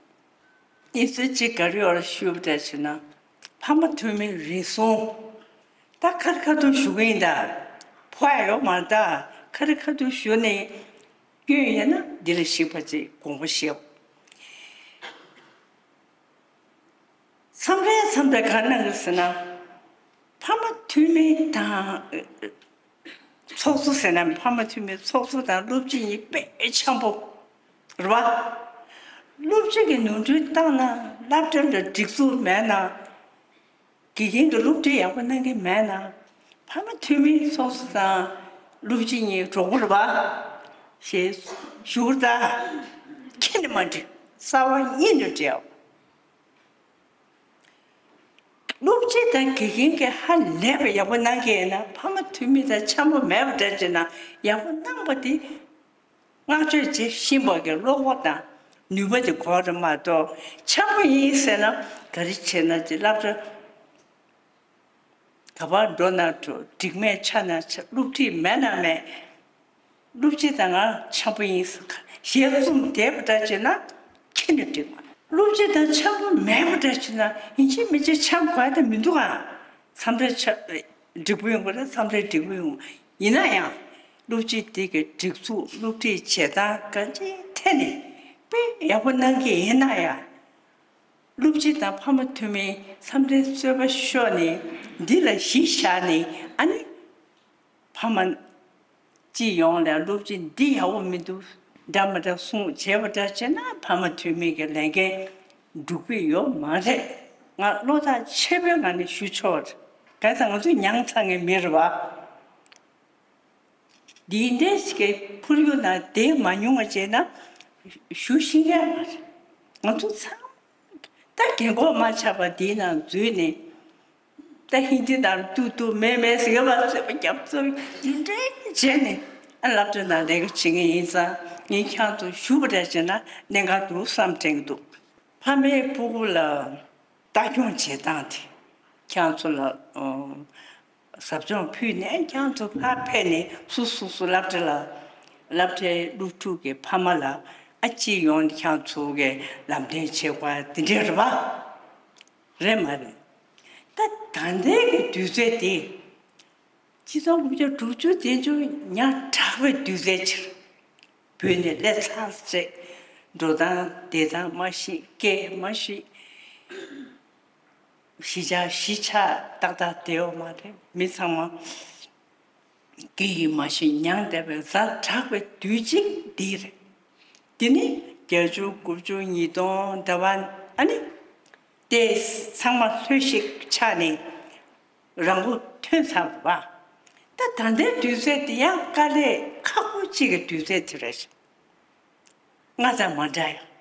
གནས་ཚུལ་གཅིག་ག་རེ་ཡོད་ལ་ཞུས་པ་འདྲ་བྱས་ན། ཕ་མ་འཐུས་མི་རེ་ཟུང་ད་ཁ་རི་ཁ་ཐུག་ཞུ་གི་ཡིན་ད། ཕོག་ཡ་ཡོད་མ་རེད་ད། ཁ་རི་ཁ་ཐུག་ཞུ་ནས་སྐྱོན་ཡོད་ན་འདི་ལ་གཞིགས་པ་ཅིག་དགོངས་པ་བཞེས། མཚམས་རེ་མཚམས་རེ་ག་རེ་གནང་གི་ཟེར་ན། ཕ་མ་འཐུས་མི་དང་། ཚོགས་གཙོ་ཟེར་ན་ཕ་མ་འཐུས་མི་ཚོགས་གཙོ་དང་སློབ་སྤྱི་གཉིས་དཔེ་འཆམ་པོ་རེད་པ། སློབ་སྤྱི་གིས་ནོར་འཁྲུལ་བཏང་ན་སློབ་གྲྭ་ལ་སྒྲིག་འཛུགས་མེད་ན། དགེ་རྒན་གྱིས་སློབ་ཁྲིད་ཡག་པོ་གནང་གི་མེད་ན། ཕ་མ་འཐུས་མི་ཚོགས་གཙོ་དང་སློབ་སྤྱི་གཉིས་གྲོགས་པོ་རེད་པ། ཞེས་ཞུ་ད། ཁྱེད་ནི་མ་འགྲིག་རྩ་བ་ཉིད་ནས་འགྲིག་སློབ་སྤྱི་དང་དགེ་རྒན་གྱིས་ཧ་ལས་པ་ཡག་པོ་གནང་གི་ཡིན་ན། ཕ་མ་འཐུས་མི་དང་འཆམ་པོ་མེད་པ་འདྲ་བྱས་ན། ཡག་པོ་གནང་པ་དེ་བསྔགས་བརྗོད་བྱེད་ཤེས་པ་གི་བློ་ཁོག་དང་ནུས་པ་དེ་དགོས་རེད་མ་གཏོགས། འཆམ་པོ་ཡིན་ཟེར་ན་ག་རེ་བྱས་ན་ཅིག་སློབ་གྲྭ་ག་པར་འགྲོ་ན་འགྲོ། འགྲིག་མེད་ཆགས་ན་ཆགས། སློབ་ཁྲིད་མེད་ན་མེད། སློབ་སྤྱི་དང་ང་འཆམ་པོ་ཡིན་ཟེར་ཞལ་རྩོམ་བསྡད་པ་འདྲ་བྱས་ན་ཁྱེད་ནི་འགྲིག་མ། སློབ་སྤྱི་དང་འཆམ་པོ་མེད་པ་འདྲ་བྱས་ན་ཡིན་གཅིག་མིན་གཅིག་འཆམ་དགོས་ཡ་དེ་མི་འདུག་ཨ། མཚམས་རེ་འཆམ་འགྲིག་པོ་ཡོང་གི་རེད། མཚམས་རེ་འགྲིག་པོ་ཡོང་། ཡིན་ན་ཡང་སློབ་སྤྱི་དེ་གི་སྒྲིག་འཛུགས་སློབ་ཁྲིད་བྱེད་སྟངས་གང་ཅིའི་ཐད་ནས་དཔེ་ཡག་པོ་གནང་གི་ཡིན་ན་ཡང་། སློབ་སྤྱི་དང་ཕ་མ་འཐུས་མི་མཚམས་རེ་རྩོད་པ་ཤོར་ནས་འདི་ལ་གཞི་བཞག་ནས། ཨ་ནི་ཕ་མ་སྤྱི་ཡོངས་ལ་སློབ་སྤྱི་འདི་ཡག་པོ་མི་འདུག་འདྲ་མི་འདྲ་གསུངས་བྱས་པ་འདྲ་བྱས་ན། ཕ་མ་འཐུས་མི་གི་ལས་འགན་འགྲུབ་ཀྱི་ཡོད་མ་རེད། ང་བློ་ཐག་ཆད་པོའི་ངང་ནས་ཞུ་ཆོག་རེད། གང་ཟེར་ང་ཚོ་མྱངས་ཚར་མཁན་མི་རེད་པ། འདི་འདྲ་ཞིག་གི་ཁོར་ཡུག་ནང་བསྡད་མ་མྱོང་བ་བྱས་ན་ཞུ་ཤེས་ཀྱི་མ་རེད། ང་ཚོ་ཚང་མ་ ད་རྒན་གོག་མ་ཆགས་པ་འདིའི་ནང་འཛུལ་ནས། ད་ཧིན་དི་ནང་ཏུ་ཏུ་མེ་མེ་ཟེར་བ་ཚོས་པ་རྒྱབ་ཚོ་འདི་འདྲའི་བྱས་ནས། ཨ་སློབ་གྲྭ་ནང་ལས་ཀ་བྱེད་ངེས་ཡིན་ཙང་ངས་ཁྱེད་ཚོ་ཞུ་བ་འདྲ་བྱས་ན་གནད་འགག་འདུག་བསམ་དྲན་གྱི་འདུག་ཕ་མས་སྤུ་གུ་ལ་ལྟ་སྐྱོང་བྱེད་སྟངས་དེ་ཁྱེད་ཚོ་ལ་ཨོ། ཟབ་སྦྱོང་ཕུལ་ནས་ཁྱེད་ཚོ་ཕར་ཕེབས་ནས་སུ་སུ་སུ་སློབ་གྲྭ་ལ་སློབ་གྲྭའི་སློབ་ཕྲུག་གི་ཕ་མ་ལ་ཨ་ཅི་ཡོང་ནས་ཁྱེད་ཚོ་གི་ལམ་སྟོན་བྱེད་དགོས་དེ་འདྲ་རེད་པ། རེད་མ་རེད། ད་ད་ལྟའི་གི་དུས་ཚོད་དེ་ཆིག་སྟོང་དགུ་བརྒྱ་དྲུག་ཅུ་དེ་ཚོ་ཉག་ཕྲ་བའི་དུས་ཚོད་ཕྱིར། བོད་ནས་སླེབས་ཚར་རྗེས་འགྲོ་སྟངས་བསྡད་སྟངས་མ་ཤེས། སྐད་མ་ཤེས། གཞིས་ཆགས་གཞིས་ཆགས་ཏག་ཏག་བསྡད་ཡོད་མ་རེད། མི་ཚང་མ་སྐད་ཡིག་མ་ཤེས་མྱངས་བསྡད་པའི་ཛ་དྲག་པའི་དུས་གཅིག་འདི་རེད། དེ་ནི་བརྒྱད་ཅུ་དགུ་བཅུ་ཉིས་སྟོང་ཟླ་བ་ཨ་ནི་དེ་ཚང་མ་ལྷོད་ཤིག་ཆགས་ནས་རང་མགོ་ཐོན་ཚར་བ། ད་ད་ལྟའི་དུས་ཚོད་དེ་ཡང་དཀའ་ལས་ཁག་པོ་གཅིག་གི་དུས་ཚོད་དེ་རེད། སྔ་ཙམ་མ་འདྲ་ཡང་།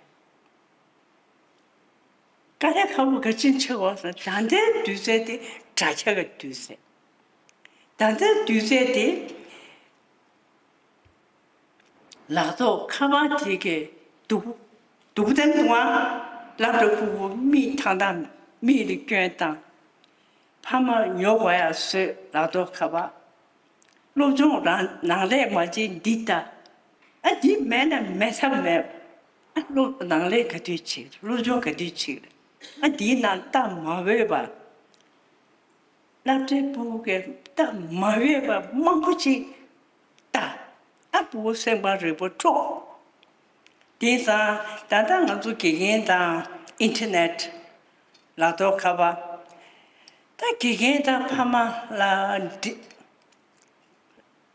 དཀའ་ལས་ཁག་པོ་ག་ཅིན་ཆེ་བ་ཟེར། ད་ལྟའི་དུས་ཚོད་དེ་དྲ་རྒྱ་གི་དུས་ཚོད། ད་ལྟའི་དུས་ཚོད་དེ་ལག་ཐོག་ཁ་པར་དེ་གི་སྡུག་སྡུག་ལྡན་འདུག་ཨ། སློབ་གྲྭ་ཕྲུ་གུ་མིག་ཐང་ཐང་མིག་ལ་སྐྱོན་བཏང་། ཕ་མ་ཉོ་དགོས་ཡ་བཟོས་ལག་ཐོག་ཁ་པར། སློབ་སྦྱོང་རང་ནང་ལས་མ་བྱེད་འདི་ལྟ། ཨ་འདི་མེད་ན་མེད་ས་མེད། ཨ་སློབ་ནང་ལས་ག་དུས་བྱེད། སློབ་སྦྱོང་ག་དུས་བྱེད། ཨ་འདིའི་ནང་ལྟ་མ་འོས་པ། སློབ་གྲྭའི་སྤུ་གུ་གི་ལྟ་མ་འོས་པ་མང་པོ་ཅིག་ལྟ། ཨ་སྤུ་གུ་སེམས་པ་རིག་པ་འཕྲོག་དེང་སང་ད་ལྟ་ང་ཚོ་དགེ་རྒན་དང་ཨིན་ཐར་ནེཊ། ལག་ཐོག་ཁ་པར། ད་དགེ་རྒན་དང་ཕ་མ་ལ་འགྲིག་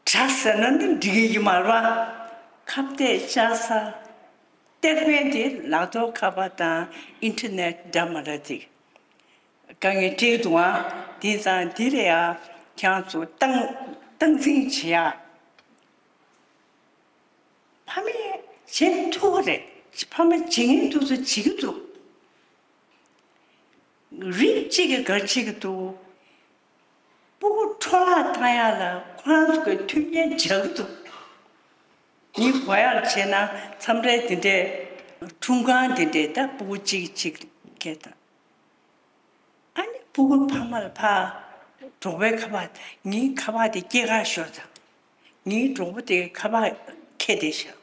དྲ་ཟེར་ན་འདི་འགྲིག་གི་ཡོད་མ་རེད་པ། ཁ་གཏད་བཅག་ས་གཏེར་དཔོན་དེ་ལག་ཐོག་ཁ་པར་དང་ཨིན་ཐར་ནེཊ་འདྲ་མ་འདྲ་དེ་དཀའ་ངལ་འཕྲད་འདུག་ཨ། དེང་སང་འདི་རེད་ཨ། ཁྱེད་ཚོ་སྟངས་སྟངས་འཛིན་བྱེད་ཡ། ཕ་མས་བྱེད་ཐུབ་ཀྱི་རེད། ཕ་མས་བྱེད་མཁན་དེ་ཚོ་བྱེད་ཀྱི་འདུག་རིགས་གཅིག་གིས་ག་རེ་བྱེད་ཀྱི་འདུག་སྤུ་གུ་འཕྲོ་བརླག་བཏང་ཡ་ལ་ཁོ་རང་ཚོ་གིས་མཐུན་རྐྱེན་སྦྱར་གྱི་འདུག་ངས་གོ་ཡག་བྱས་ན་མཚམས་རེ་དེ་འདྲའི་ཁྲུང་ཁང་དེ་འདྲའི་ད་སྤུ་གུ་གཅིག་གཅིག་སྐད་བཏང་། ཨ་ནི་སྤུ་གུ་ཕ་མ་ལ་ཕར་གྲོགས་པོའི་ཁ་པར། ངའི་ཁ་པར་དེ་སྐྱེལ་གར་ཤོག་དང་། ངའི་གྲོགས་པོ་དེའི་ཁ་པར་ཁྱེར་ཏེ་ཤོག་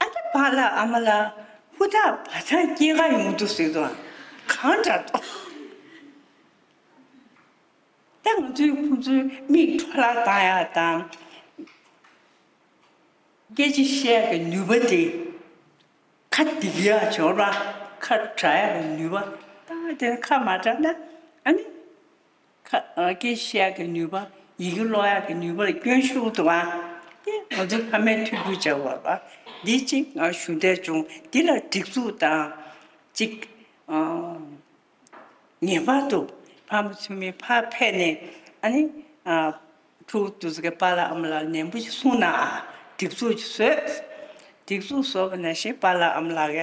ཨ་ནི་པཱ་ལགས་ཨ་མ་ལགས་ཧུར་ཐག་བ་ཐག་སྐྱེལ་གར་ཡོང་དུས་ཟེར་དང་གང་འདྲ་འདུག་ད་ང་ཚོས་ཁོང་ཚོའི་མིག་འཕྲོ་བརླག་བཏང་ཡག་དང་། སྐད་ཆ་བཤད་ཡག་གི་ནུས་པ་དེ། ཁ་འདེགས་ཡག་འབྱོར་བ། ཁ་གྲག་ཡག་གི་ནུས་པ། ད་དེ་ཁ་མ་གྲག་ན་ཨ་ནི། ཁ་ཨ་སྐད་ཆ་བཤད་ཡག་གི་ནུས་པ། ཡི་གེ་ཀློག་ཡག་གི་ནུས་པ་ལ་སྐྱོན་ཤོར་འདུག་ཨ། དེ་ང་ཚོའི་ཕ་མས་ཐུགས་ཁུར་བྱ་དགོས་པ། འདི་གཅིག་ང་ཞུ་འདོད་བྱུང་། འདི་ལ་སྒྲིག་འཛུགས་དང་གཅིག་ཨ། ངེས་པར་དུ་ཕ་མ་ཚུལ་མིན་ཕར་ཕེབས་ནས་ཨ་ནི་ཨ། ཕྲུ་གུ་དེ་ཚོ་གི་པཱ་ལགས་ཨ་མ་ལགས་ནན་པོ་ཞིག་གསུངས་ན་ཨ། སྒྲིག་འཛུགས་ཀྱི་བཟོས། སྒྲིག་འཛུགས་བཟོས་པ་ནང་བཞིན་པཱ་ལགས་ཨ་མ་ལགས་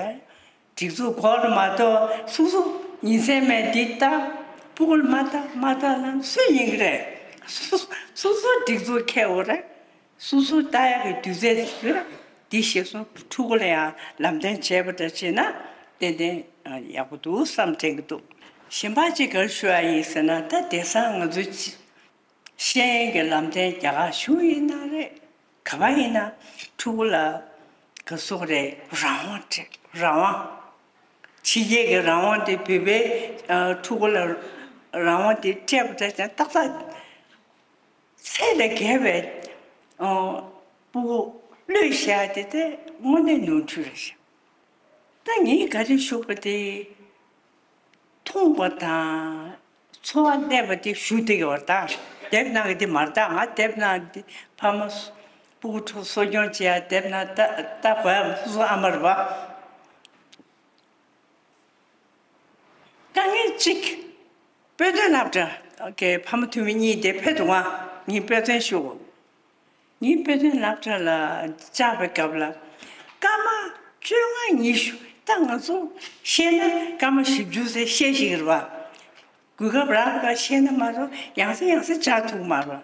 ཀྱིས་སྒྲིག་འཛུགས་སྒོ་ལ་མ་གཏོགས་སོ་སོ་ཉིན་མཚན་མེད་འདི་ལྟ། སྤུ་གུ་ལ་མ་ལྟ་མ་ལྟ་ལབ་སུས་ཉན་གི་རེད། སོ་སོ་སོ་སོ་སྒྲིག་འཛུགས་འཁྱེར་དགོས་རེད། སོ་སོ་ལྟ་ཡག་གི་དུས་ཚོད་ཡོད། འདི་ཤེས་སོང་། ཕྲུ་གུ་ལ་ཡང་ལམ་སྟོན་བྱས་པ་འདྲ་བྱས་ན་ཏན་ཏན་ཡག་པོ་འདུག་བསམ་དྲན་གྱི་འདུག་གཞན་པ་ཅིག་ག་རེ་ཞུ་ཡ་ཡིན་ཟེར་ན། ད་དེང་སང་ང་ཚོའི་ཤེས་ཡོན་གྱི་ལམ་སྟོན་རྒྱ་གར་གཞུང་ཡིན་ན་རེད། ག་པར་ཡིན་ན་ཕྲུ་གུ་ལ་ག་སོག་རེད། རང་དབང་སྤྲད། རང་དབང་། ཕྱི་རྒྱལ་གྱི་རང་དབང་དེ་བོད་པའི་ཨ་ཕྲུ་གུ་ལ་རང་དབང་དེ་སྤྲད་པ་འདྲ་བྱས་ན་ཏག་ཏག་ཚད་ལས་བརྒལ་བའི་ཨོ་སྤུ་གུ་བློས་བཞག་དེ་དེ་དངོས་གནས་ནོར་འཁྲུལ་རེད་ཤག་ད་ངས་ག་རེ་ཞུ་དགོས་དེ། མཐོང་བ་དང་ཚོར་བ་གནས་པ་དེ་ཞུ་བསྡད་ཀྱི་ཡོད་རེད། ད་དེབ་ནང་གི་དེ་མ་རེད། ད་ང་དེབ་ནང་དེ་ཕ་མ་སྤུ་གུ་ཕྲུག་གསོ་སྐྱོང་བྱེད་ཡ་དེབ་ནང་ལྟ་ལྟ་དགོས་ཡ་སོ་སོ་ཨ་མ་རེད་པ། དཀའ་ངལ་གཅིག་དཔེ་སྟོན་སློབ་གྲྭ་གི་ཕ་མ་འཐུས་མི་གཉིས་དེ་ཕེབས་འདུག་ག་ངས་དཔེ་སྟོན་ཞུ་གོ་ངས་དཔེ་སྟོན་སློབ་གྲྭ་ལ་བཅར་བའི་སྐབས་ལ་སྐར་མ་བཅོ་ལྔ་ཉི་ཤུ་ ད་ང་ཚོ་བཤད་ན་སྐར་མ་བཞི་བཅུ་ཟེར་བཤད་ཤེས་ཀྱི་རེད་པ། གོ་སྐབས་རག་པ་བཤད་ན་མ་གཏོགས་ཡང་སེ་ཡང་སེ་བཅར་ཐུབ་མ་རེད།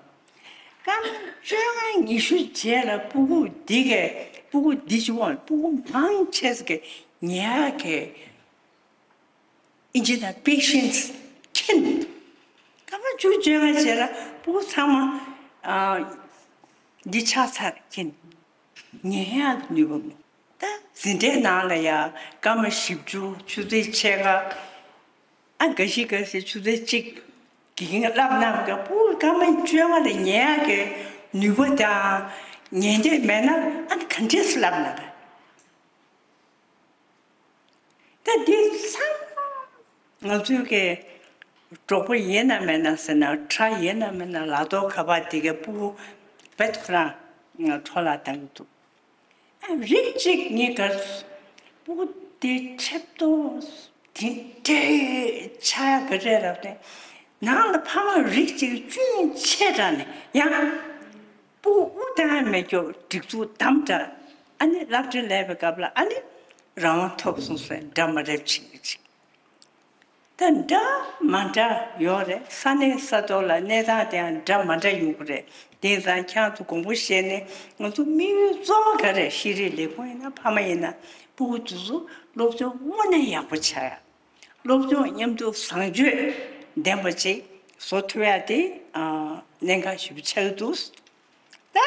སྐར་མ་བཅོ་ལྔ་ཉི་ཤུ་རྗེས་ལ་སྤུ་གུ་འདི་གས་སྤུ་གུ་འདི་བྱུང་བ་སྤུ་གུ་མང་ཆེ་ཟིག་གི་ཉལ་ཡག་གི་ཨིན་ཇི་ནང་patience་ཁྱེར་མི་འདུག་སྐར་མ་བཅུ་བཅོ་ལྔ་རྗེས་ལ་སྤུ་གུ་ཚང་མ་ཨ་འདི་ཆགས་ཚར་ཁྱེར་ཉལ་ཡག་ནུས་པ་མེད། ད་འཛིན་གྲྭའི་ནང་ལ་ཡ་སྐར་མ་བཞི་བཅུ་ཆུ་ཚོད་ཕྱེད་ཀ་ཨ་འགའ་ཞིག་འགའ་ཞིག་ཆུ་ཚོད་གཅིག་དགེ་རྒན་བསླབ་གནང་སྐབས་སྤུ་གུ་སྐར་མ་བཅོ་ལྔ་ལ་ཉལ་ཡག་གི་ནུས་པ་དང་ཉན་འདོད་མེད་ན་ཨ་ནི་ག་འདྲས་སེ་བསླབ་གནང་ག་ད་འདི་ཚང་མ་ང་ཚོའི་གི་གྲོགས་པོ་ཡིན་ན་མེད་ན་ཟེར་ན་ཁྲ་ཡིན་ན་མེད་ན་ལག་ཐོག་ཁ་པར་དེ་གའི་སྤུ་གུ་བེད་ཁོ་རང་འཕྲོ་བརླག་བཏང་གི་འདུག་ཨ་རིགས་གཅིག་ངས་ག་སྤུ་གུ་དེ་ཆེབ་ཏོ་དེ་འདྲའི་ཆགས་ཡག་གི་རེད་ལབ་ནས་ནང་ལ་ཕ་མ་རིགས་གཅིག་བཅུ་ཆེ་དྲགས་ནས་ཡང་། སྤུ་གུ་དབུགས་གཏོང་ཡག་མེད་རྒྱུ་སྒྲིག་འཛུགས་དམ་དྲགས། ཨ་ནི་སློབ་གྲྭ་སླེབས་པའི་སྐབས་ལ་ཨ་ནི་རང་དབང་ཐོབ་སོང་ཟེར་འདྲ་མ་འདྲ་བྱེད་ཀྱི་ཅིག་ད་འདྲ་མ་འདྲ་ཡོད་རེད། ས་གནས་ས་ཐོག་ལ་གནས་སྟངས་དེ་ཡང་འདྲ་མ་འདྲ་ཡོང་གི་རེད། དེང་སང་ཁྱེད་ཚོ་དགོངས་པ་བཞེས་ནས་ང་ཚོ་དམིགས་ཡུལ་གཙོ་བོ་ག་རེ་ཤེས་རིག་ལས་ཁུངས་ཡིན་ན་ཕ་མ་ཡིན་ན་སྤུ་གུ་དེ་ཚོ་སློབ་སྦྱོང་དངོས་གནས་ཡག་པོ་བྱ་ཡག་སློབ་སྦྱོང་མཉམ་དུ་བཟང་སྤྱོད་ལྡན་པ་ཅིག་བཟོ་ཐུབ་ཡག་དེ་ཨ་གནད་འགག་ཞེ་པོ་ཆགས་ཀྱི་འདུག་ད་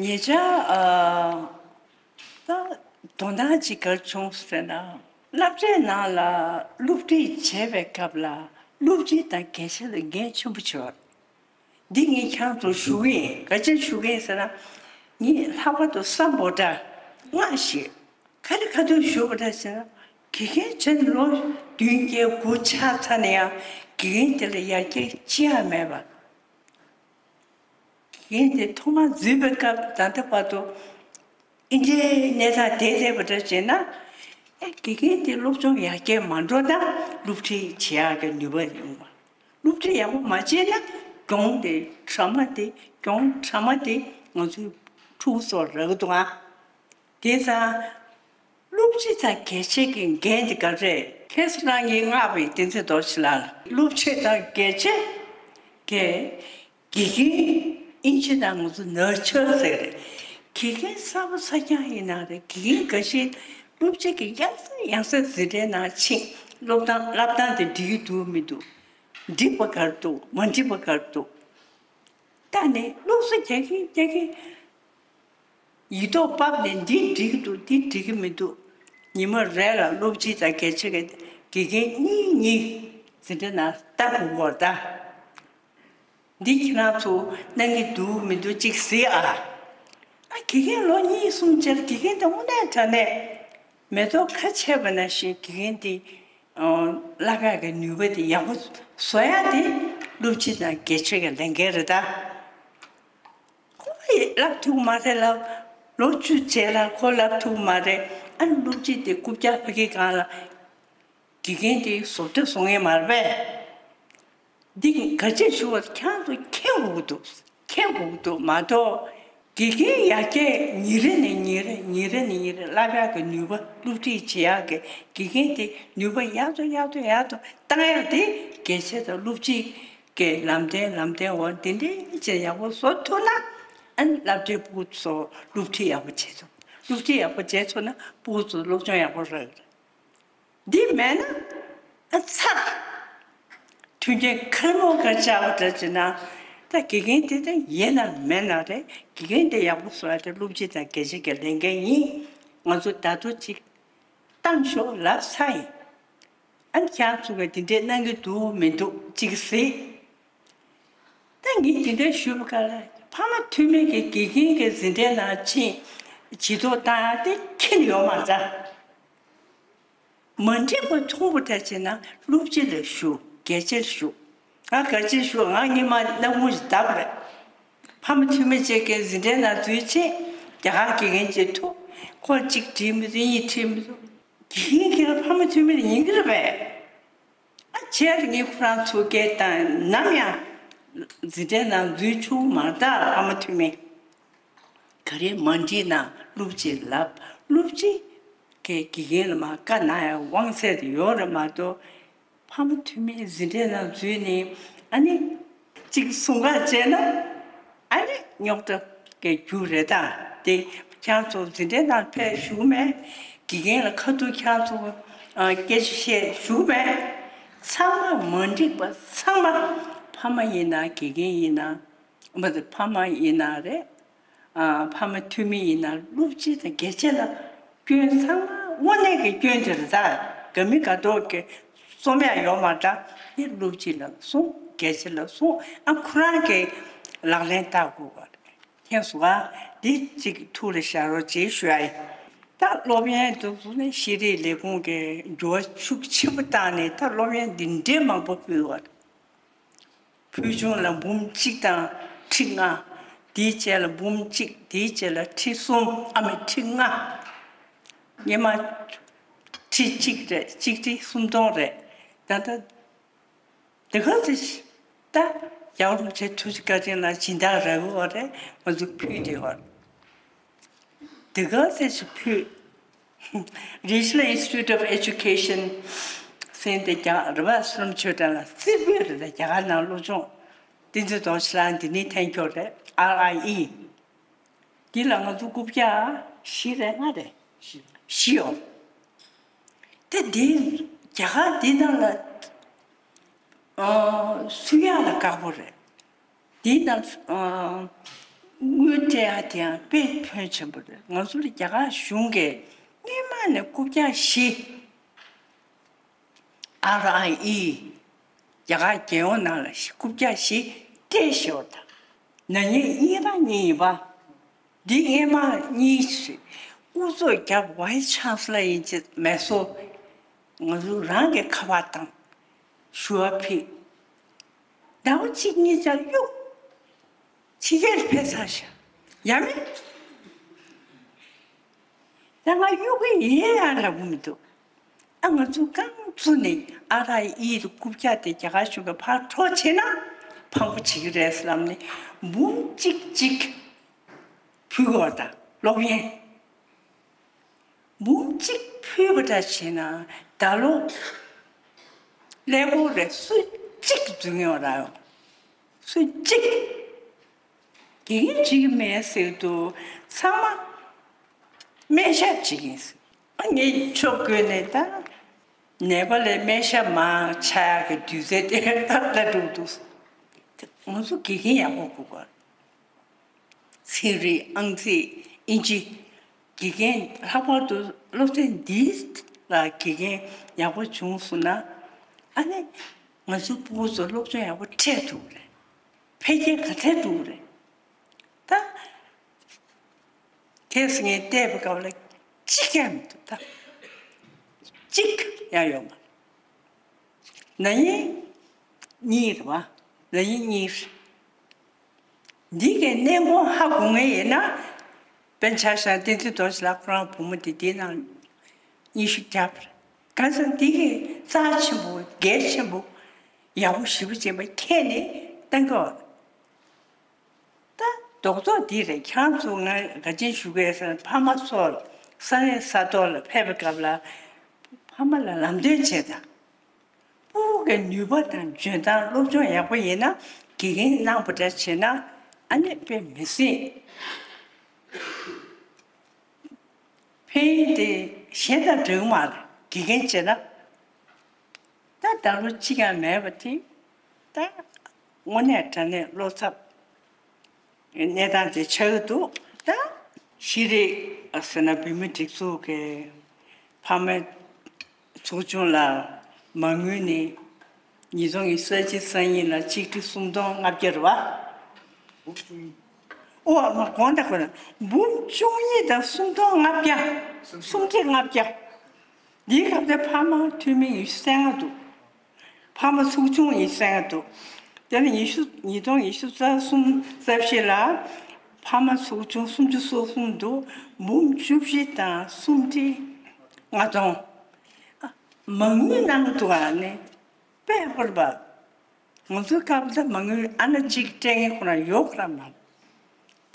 ཉེ་ཆར་ཨ་ད་དོན་དག་ཅིག་ག་རེ་བྱུང་ཟེར་ན་སློབ་གྲྭའི་ནང་ལ་སློབ་ཁྲིད་བྱེད་པའི་སྐབས་ལ་སློབ་སྤྱི་དང་དགེ་ཆེ་ལ་འགན་ཆེན་པོ་ཆེ་བ་རེད། འདི་ངས་ཁྱེད་ཚོར་ཞུ་གི་ཡིན། ག་ཅི་ཞུ་གི་ཡིན་ཟེར་ན། ངས་ལྷག་པར་དུ་སམ་བྷོ་ཊ་སྔ་ཞིག་ག་རེ་ག་དུས་ཞུ་བ་འདྲ་ཟེར་ན། དགེ་རྒན་བྱས་ནས་ལོ་བདུན་བརྒྱད་དགུ་ཆགས་ཚར་ནས་ཡང་དགེ་རྒན་དེ་ལ་ཡར་རྒྱས་ཅི་ཡང་མེད་པ། དགེ་རྒན་དེ་ཐོག་མར་འཛུལ་བའི་སྐབས་ད་ལྟ་བར་དུ་འདི་འདྲའི་གནས་སྟངས་དེ་བསྡད་པ་འདྲ་བྱས་ན། ཨེ་དགེ་རྒན་དེ་སློབ་སྦྱོང་ཡར་རྒྱས་མ་འགྲོ་ན་སློབ་ཁྲིད་བྱེད་ཡག་གི་ནུས་པ་ཡོང་བ། སློབ་ཁྲིད་ཡག་པོ་མ་བྱས་ན་གྱོང་དེ་ཁྲ་མ་དེ་གྱོང་ཁྲ་མ་དེ་ང་ཚོའི་ཕྲུ་གུ་ཚོར་རག་གི་འདུག་ཨ། དེ་ཙང་སློབ་སྤྱི་དང་དགེ་ཆེ་གི་འགན་དེ་ག་རེ་རེད། ཁ་སང་ངས་མངགས་པའི་བསྟན་འཛིན་རྡོ་རྗེ་ལགས་ལ་སློབ་སྤྱི་དང་དགེ་ཆེ་གི་དགེ་རྒན་ཨིན་ཇི་ནང་ང་ཚོ་ནར་ཅར་ཟེར་གི་རེད། དགེ་རྒན་གསར་པ་གསར་རྐྱང་ཡིན་ན་རེད། དགེ་རྒན་འགའ་ཤས་སློབ་སྤྱི་གི་ཡང་སེ་ཡང་སེ་འཛིན་གྲྭའི་ནང་ཕྱིན་སློབ་སྟངས་བསླབ་སྟངས་དེ་འགྲིག་གི་འདུག་མི་འདུག་འགྲིག་པ་ག་རེ་འདུག་མ་འགྲིག་པ་ག་རེ་འདུག་ད་ནི་སློབ་གསོ་རྒྱག་གིན་རྒྱག་གིན་ཡིག་ཐོག་ཕབ་ནས་འདི་འགྲིག་གི་འདུག་འདི་འགྲིག་གི་མི་འདུག་ཉི་མ་རེ་ལ་སློབ་སྤྱི་དང་དགེ་ཆེ་གི་དགེ་རྒན་གཉིས་གཉིས་འཛིན་གྲྭ་ནང་ལྟ་དགོས་པར་གདའ། འདི་ཁྱེད་རང་ཚོ་གནང་གི་འདུག་མི་འདུག་ཅིག་གཟིགས་ཨ། ཨ་དགེ་རྒན་ལོ་གཉིས་གསུམ་ཅིག་དགེ་རྒན་དེ་དངོས་གནས་དྲང་གནས་མེ་ཏོག་ཁ་ཕྱེས་པ་ནང་བཞིན་དགེ་རྒན་དེ་བསླབ་ཡག་གི་ནུས་པ་དེ་ཡག་པོ་བཟོ་ཡག་དེ་སློབ་སྤྱི་དང་དགེ་ཆེ་གི་ལས་འགན་རེད་ད། ཁོ་ཡི་བསླབ་ཐུབ་མ་རེད་ལ། ལོ་བཅུ་རྗེས་ལ་ཁོ་བསླབ་ཐུབ་མ་རེད། ཨ་ནི་སློབ་སྤྱི་དེ་རྐུབ་བཀྱག་ཕ་གི་སྒང་ལ་དགེ་རྒན་དེ་བཟོ་ལྟ་བཟོ་མཁན་མ་རེད་པས། འདི་ག་ཅེས་ཞུ་བ་ཁྱང་དུ་མཁྱེན་དགོས་ཀྱི་འདུག་མཁྱེན་དགོས་ཀྱི་འདུག་མ་གཏོགས། དགེ་རྒན་ཡར་རྒྱས་ཉིན་རེ་ནས་ཉིན་རེ་ཉིན་རེ་ནས་ཉིན་རེ་བསླབ་ཡག་གི་ནུས་པ་སློབ་ཁྲིད་བྱེད་ཡག་གི་དགེ་རྒན་དེ་ནུས་པ་ཡག་ཏུ་ཡག་ཏུ་ཡག་ཏུ་བཏང་ཡག་དེ་དགེ་ཆེ་དང་སློབ་སྤྱི་གི་ལམ་སྟོན་ལམ་སྟོན་འོག་འདི་འདྲའི་ཅིག་ཡག་པོ་བཟོ་ཐུབ་ན། ཨ་ནི་སློབ་གྲྭའི་སྤུ་གུ་ཚོ་སློབ་ཁྲིད་ཡག་པོ་བྱེད་ཐུབ། སློབ་ཁྲིད་ཡག་པོ་བྱེད་ཐུབ་ན་སྤུ་གུ་ཚོ་སློབ་སྦྱོང་ཡག་པོ་རག་གི་རེད། འདི་མེད་ན་ཨ་ཚར། མཐུན་རྐྱེན་ཁེར་མོ་ག་བཅའ་བ་འདྲ་བྱས་ན་ད་དགེ་རྒན་དེ་ད་ཡིན་ན་མེད་ན་རེད། དགེ་རྒན་དེ་ཡག་པོ་བཟོ་ཡག་དེ་སློབ་སྤྱི་དང་དགེ་ཆེ་གི་ལས་འགན་ཡིན། ང་ཚོ་ད་དུང་ཅིག་བཏང་ཤོག་ལབ་ཚར་ཡིན། ཨ་ནི་ཁྱེད་ཚོ་གིས་དེ་འདྲས་གནང་གི་འདུག་མི་འདུག་ཅིག་གཟིགས། ད་ངས་དེ་འདྲས་ཞུས་པ་ག་ལ་ཕ་མ་འཐུས་མི་གིས་དགེ་རྒན་གྱི་འཛིན་གྲྭའི་ནང་ཕྱིན་བྱི་དོར་བཏང་ཡག་དེ་ཁྱོན་ནས་ཡོད་མ་རེད། མ་འགྲིག་པ་མཐོང་བ་འདྲ་བྱས་ན་སློབ་སྤྱི་ལ་ཞུ། དགེ་ཆེར་ཞུ། ང་ག་ཅིར་ཞུ། ང་སྔོན་མ་སྣ་ཁུང་ཞིག་བརྡབས་པས། ཕ་མ་འཐུས་མི་གཅིག་གིས་འཛིན་གྲྭའི་ནང་འཛུལ་ཕྱིན་རྒྱ་གར་དགེ་རྒན་ཅིག་ཐུག་ཁོ་གཅིག་ཁྲིད་མི་ཚུགས་གཉིས་ཁྲིད་མི་ཚུགས། དགེ་རྒན་གྱིས་ཕ་མ་འཐུས་མི་ལ་ཉན་གྱི་རེད་པས། ཨ་བྱས་ལ་ངས་ཁོ་རང་ཚོ་སྐད་བཏང་། ནམ་ཡང་འཛིན་གྲྭའི་ནང་འཛུལ་ཆོག་མ་རེད་ད་ཕ་མ་འཐུས་མི། ག་རེ་མ་འགྲིག་ན་སློབ་སྤྱིར་ལབ། སློབ་སྤྱི་ དགེ་རྒན་ལ་མར་བཀའ་གནང་ཡ་དབང་ཚད་དེ་ཡོད་རེད་མ་གཏོགས། ཕ་མ་འཐུས་མི་འཛིན་གྲྭའི་ནང་འཛུལ་ནས་ཨ་ནི་གཅིག་ཟུང་ཁ་བཅད་ན་ཨ་ནི་རྙོག་དྲ་གི་རྒྱུ་རེད། ད་དེ་ཁྱེད་ཚོ་འཛིན་གྲྭའི་ནང་ཕེབས་བཞུགས་མེད། དགེ་རྒན་ལ་ཁ་ཐུག་ཁྱེད་ཚོ་ཨ་སྐད་ཆ་བཤད་བཞུགས་མེད། ཚང་མ་མ་འགྲིག་པ་ཚང་མ་ཕ་མ་ཡིན་ན་དགེ་རྒན་ཡིན་ན་མ་གཏོགས་ཕ་མ་ཡིན་ན་རེད། ཨ་ཕ་མ་འཐུས་མི་ཡིན་ན་སློབ་སྤྱི་དང་དགེ་ཆེ་ལ་སྐྱོན་ཚང་མ་དངོས་གནས་ཀྱི་སྐྱོན་དེ་རེད། ད་དགའ་མི་དགའ་མདོག་གི་རྩོམ་ཡག་ཡོད་མ་རེད། ད་དེ་སློབ་སྤྱི་ལ་སོང་དགེ་ཆེ་ལ་སོང་ཨ་ཁོ་རང་གི་ལག་ལེན་བསྟར་དགོས་པ་རེད། མཁྱེན་སོང་ཨ། འདི་གཅིག་ཐུགས་ལ་བཞག་རོགས་བྱེད་ཞུ་ཡ་ཡིན། ད་སློབ་ཡོན་དུ་བཟུང་ནས་ཤེས་རིག་ལས་ཁུངས་ཀྱི་འགྱུར་བ་ཤུགས་ཆེན་པོ་བཏང་ནས་ད་སློབ་ཡོན་འདི་འདྲའི་མང་པོ་ཕུལ་བ་རེད། ཕུལ་བྱུང་ལ་འབུམ་གཅིག་དང་ཁྲི་ལྔ། དེའི་རྗེས་ལ་འབུམ་གཅིག་དེའི་རྗེས་ལ་ཁྲི་གསུམ་ཨ་མ་ཁྲི་ལྔ། སྔོན་མ་ཁྲི་གཅིག་རེད། གཅིག་ཁྲི་སུམ་སྟོང་རེད། ད་ལྟ་དེ་ག་ཚོད་ད་རྒྱལ་བ་རིན་པོ་ཆེ་ཐུགས་རྗེ་བཀའ་དྲིན་ལ་སྦྱིན་བདག་རག་གི་ཡོད་རེད། ང་ཚོ་ཕུལ་བསྡད་ཡོད་རེད། དེ་ག་ཚོད་ཅིག་ཕུལ། Regional Institute of Education ཟེར་དེ་རྒྱ་རི་བ་བསོད་ནམས་ཆོས་གྲགས་ལ་རྩེ་ཕུད་རེད། རྒྱ་གར་ནང་སློབ་སྦྱོང་བསྟན་འཛིན་རྡོ་རྗེ་ལགས་འདི་ནས་ཐོན་ཁྱོད་རེད། ཨར་ཨའི་ཨི། འདི་ལ་ང་ཚོ་རྐུབ་བཀྱག་བཞི་རེད་ལྔ་རེད། བཞི་ཡོད། ད་འདི་རྒྱ་གར་འདི་ནང་ལ་ཨ་སུ་ཡག་ལ་དཀར་པོ་རེད། འདི་ནང་ཨ་དངུལ་སྤྲད་ཡག་དེ་ཡང་དཔེ་ཕོན་ཆེན་པོ་རེད། ང་ཚོ་ལ་རྒྱ་གར་གཞུང་གིས་སྔོན་མ་ནས་རྐུབ་བཀྱག་བཞི། ཨར་ཨའི་ཨི། རྒྱ་གར་རྒྱལ་ཡོངས་ནང་ལ་རྐུབ་བཀྱག་བཞི་སྤྲད་ཤོར་དང་། ན་ནིང་གཉིས་རང་གཉིས་ཡིན་པ། འདི་སྔས་མ་གཉིས་ཤིག་དབུ་ཚོགས་རྒྱབ་ཝའི་ཆང་སི་ལར་ཡིན་ཅེས་མེད་སོ། ང་ཚོ་རང་གི་ཁ་པར་དང་ཞུ་བ་ཕིག་ཟླ་བ་གཅིག་གཉིས་ཙམ་གཡུག་ཕྱི་རྒྱལ་ཕེབས་ཚར་ཤག་ཡ་མེད། ད་ང་གཡུག་གི་ཡིན་ཡང་ལབ་གི་མི་འདུག་ཨ་ང་ཚོ་རྐང་བཙུགས་ནས་ཨ་ར་ཨི་རུ་རྐུབ་བཀྱག་དེ་རྒྱ་གར་གཞུང་གིས་ཕར་འཕྲོག་བྱས་ན་ཕངས་པོ་བྱེད་ཀྱི་རེད་ལབ་ནས་འབུམ་གཅིག་གཅིག་ཕུལ་དགོས་པ་དང་སློབ་ཡོན་འབུམ་གཅིག་ཕུལ་བ་འདྲ་བྱས་ན་ད་ལོ་ཀླད་ཀོར་རེ་སུ་གཅིག་འཛུལ་ངེས་པ་ར་ཡོང་། སུ་གཅིག་དགེ་རྒན་བྱེད་ཀྱི་མེད་ཟེར་དུས་ཚང་མ་སྨན་ཞབས་བྱེད་ཀྱི་ཡིན་ཟེར། ཨ་ངས་ཆོས་དགོས་ནས་ད་ནད་པ་ལ་སྨན་ཞབས་མང་ཆགས་ཡག་གི་དུས་ཚོད་དེ་ད་ལྟ་འགྲོ་འདུག་ང་ཚོ་དགེ་རྒན་ཡག་པོ་དགོས་པ། ཚན་རིག་ཨང་རྩིས་དབྱིན་ཇི། དགེ་རྒན་ལྷག་པར་དུ་སློབ་ཚན་འདིའི་ལ་དགེ་རྒན་ཡག་པོ་བྱུང་སོང་ན་ཨ་ནི་ང་ཚོའི་ཕྲུ་གུ་ཚོ་སློབ་སྦྱོང་ཡག་པོ་འཕྲད་ཐུབ་རེད། འཕེལ་རྒྱས་ག་ཚད་འགྲོ་གི་རེད། ད་ཁེ་སི་ངས་བལྟས་པའི་སྐབས་ལ་གཅིག་ཀྱང་མི་འདུག་ད་གཅིག་ཡང་ཡོད་མ་རེད། ན་ནིང་གཉིས་རེད་བ། ན་ནིང་གཉིས་རེད། འདི་གའི་གནད་འགག་ཧ་གོ་ངེས་ཡིན་ན། དཔེར་ཆ་བཞག་ན་བསྟན་འཛིན་རྡོ་རྗེ་ལགས་ཁོ་རང་བུ་མོ་དེ་དེའི་ནང་ཉི་ཤུ་བརྒྱབ་རེད། གང་ཟེར་ན་འདི་གའི་རྩ་ཆེན་པོ་གལ་ཆེན་པོ་ཡག་པོ་ཞེ་པོ་ཅིག་མཁྱེན་ནས་བཏང་གི་ཡོད་རེད། ད་རྡོག་རྡོག་འདི་རེད། ཁྱེད་ཚོ་ང་ག་ཅན་ཞུ་གི་ཡོད་ཟེར་ན་ཕ་མ་ཚོ་ས་གནས་ས་ཐོག་ལ་ཕེབས་པའི་སྐབས་ལ་ཕ་མ་ལ་ལམ་སྟོན་བྱེད་དང་། ཕྲུ་གུ་གི་ནུས་པ་དང་འཇོན་ཐང་སློབ་སྦྱོང་ཡག་པོ་ཡིན་ན་དགེ་རྒན་གནང་པ་འདྲ་བྱས་ན་ཨ་ནི་དཔེ་མི་སྲིད། ཕན་ཡོན་དེ་གཞན་དང་འདྲ་གི་མ་རེད། དགེ་རྒན་བྱས་ན། ད་ད་ལོ་གཅིག་ཀྱང་མེད་པ་དེ་ད་དངོས་གནས་དྲང་གནས་བློ་འཚབ་གནས་སྟངས་དེ་ཆགས་ཀྱི་འདུག་ད་ཤེས་རིག་ཟེར་ན་བོད་མི་སྒྲིག་འཛུགས་ཀྱི་ཕ་མའི་ཚོགས་ཆུང་ལ་མ་དངུལ་ནི་ཉིས་སྟོང་ཉི་ཤུ་རྩ་གཅིག་རྩ་གཉིས་ལ་ཆིག་ཁྲི་སུམ་སྟོང་ལྔ་བརྒྱ་རེད་བ། ཨོ་ཨ་མ་དགོངས་དག་གོ་ན་འབུམ་བཅུ་གཉིས་དང་སུམ་སྟོང་ལྔ་བརྒྱ། སུམ་ཁྲི་ལྔ་བརྒྱ། འདིའི་སྐབས་དེ་ཕ་མ་འཐུས་མི་ཉི་ཤུ་རྩ་ལྔ་འདུག་ཕ་མ་ཚོགས་ཆུང་ཉི་ཤུ་རྩ་ལྔ་འདུག་དེ་ནས་ཉི་ཤུ་ཉིས་སྟོང་ཉི་ཤུ་རྩ་གསུམ་རྩ་བཞི་ལ་ཕ་མ་ཚོགས་ཆུང་སུམ་ཅུ་སོ་གསུམ་འདུག་འབུམ་བཅུ་བཞི་དང་སུམ་ཁྲི་ལྔ་སྟོང་། མ་དངུལ་གནང་འདུག་ཨ་ནི་དཔེ་ཧོར་པ། ང་ཚོའི་སྐབས་ལ་མ་དངུལ་ཨ་ན་གཅིག་སྤྲད་མཁན་ཁོ་རང་ཡོད་ཁོ་རང་མ་རེད།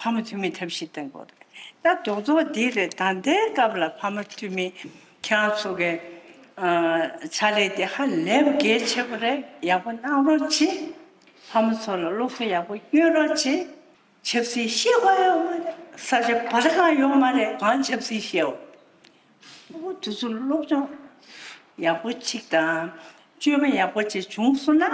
ཕ་མ་འཐུས་མི་ཐབས་ཤེས་བཏང་དགོས་རེད། ད་རྡོག་རྡོག་འདི་རེད། ད་ལྟའི་སྐབས་ལ་ཕ་མ་འཐུས་མི་ ཁྱེད་རང་ཚོ་གི་ཨ་ཕྱག་ལས་དེ་ཧ་ལས་པ་གལ་ཆེ་པོ་རེད། ཡག་པོ་གནང་རོགས་གྱིས། ཕ་མ་ཚོ་ལ་སློབ་གསོ་ཡག་པོ་སྐྱོན་རོགས་གྱིས། ཆབ་སྲིད་བཤད་དགོས་ཡོད་མ་རེད། ས་ཆ་བར་གང་ཡོད་མ་རེད། གང་ཆབ་སྲིད་བཤད་འོ། ཨོ་དེ་ཚོ་སློབ་སྦྱོང་ཡག་པོ་གཅིག་དང་སྤྱོད་པ་ཡག་པོ་གཅིག་བྱུང་སོང་ན།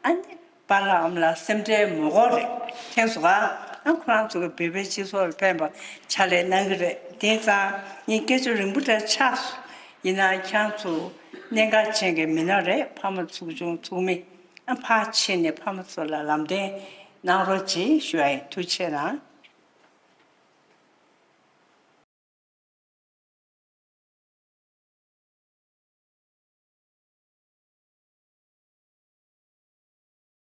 ཨ་ནི་པཱ་ལགས་ཨ་མ་ལགས་སེམས་ཁྲལ་མ་དགོས་རེད། མཁྱེན་སོང་ང་། ཨ་ཁོ་རང་ཚོ་གི་བོད་པའི་སྤྱི་ཚོགས་ལ་ཕན་པ་ཕྱག་ལས་གནང་གི་རེད། དེང་སང་ངས་སྐད་ཆ་རིང་པོ་འདྲ་ཆགས་སོང་། ཡིན་ནའང་ཁྱེད་རང་ཚོ་གནད་འགག་ཅན་གྱི་མི་སྣ་རེད། ཕ་མ་ཚུགས་ཆུང་ཚུགས་མི། ཨ་ཕར་ཕྱིན་ནས་ཕ་མ་ཚོ་ལ་ལམ་སྟོན་གནང་རོགས་གྱིས་ཞུ་ཡ་ཡིན། ཐུགས་རྗེ་གནང་།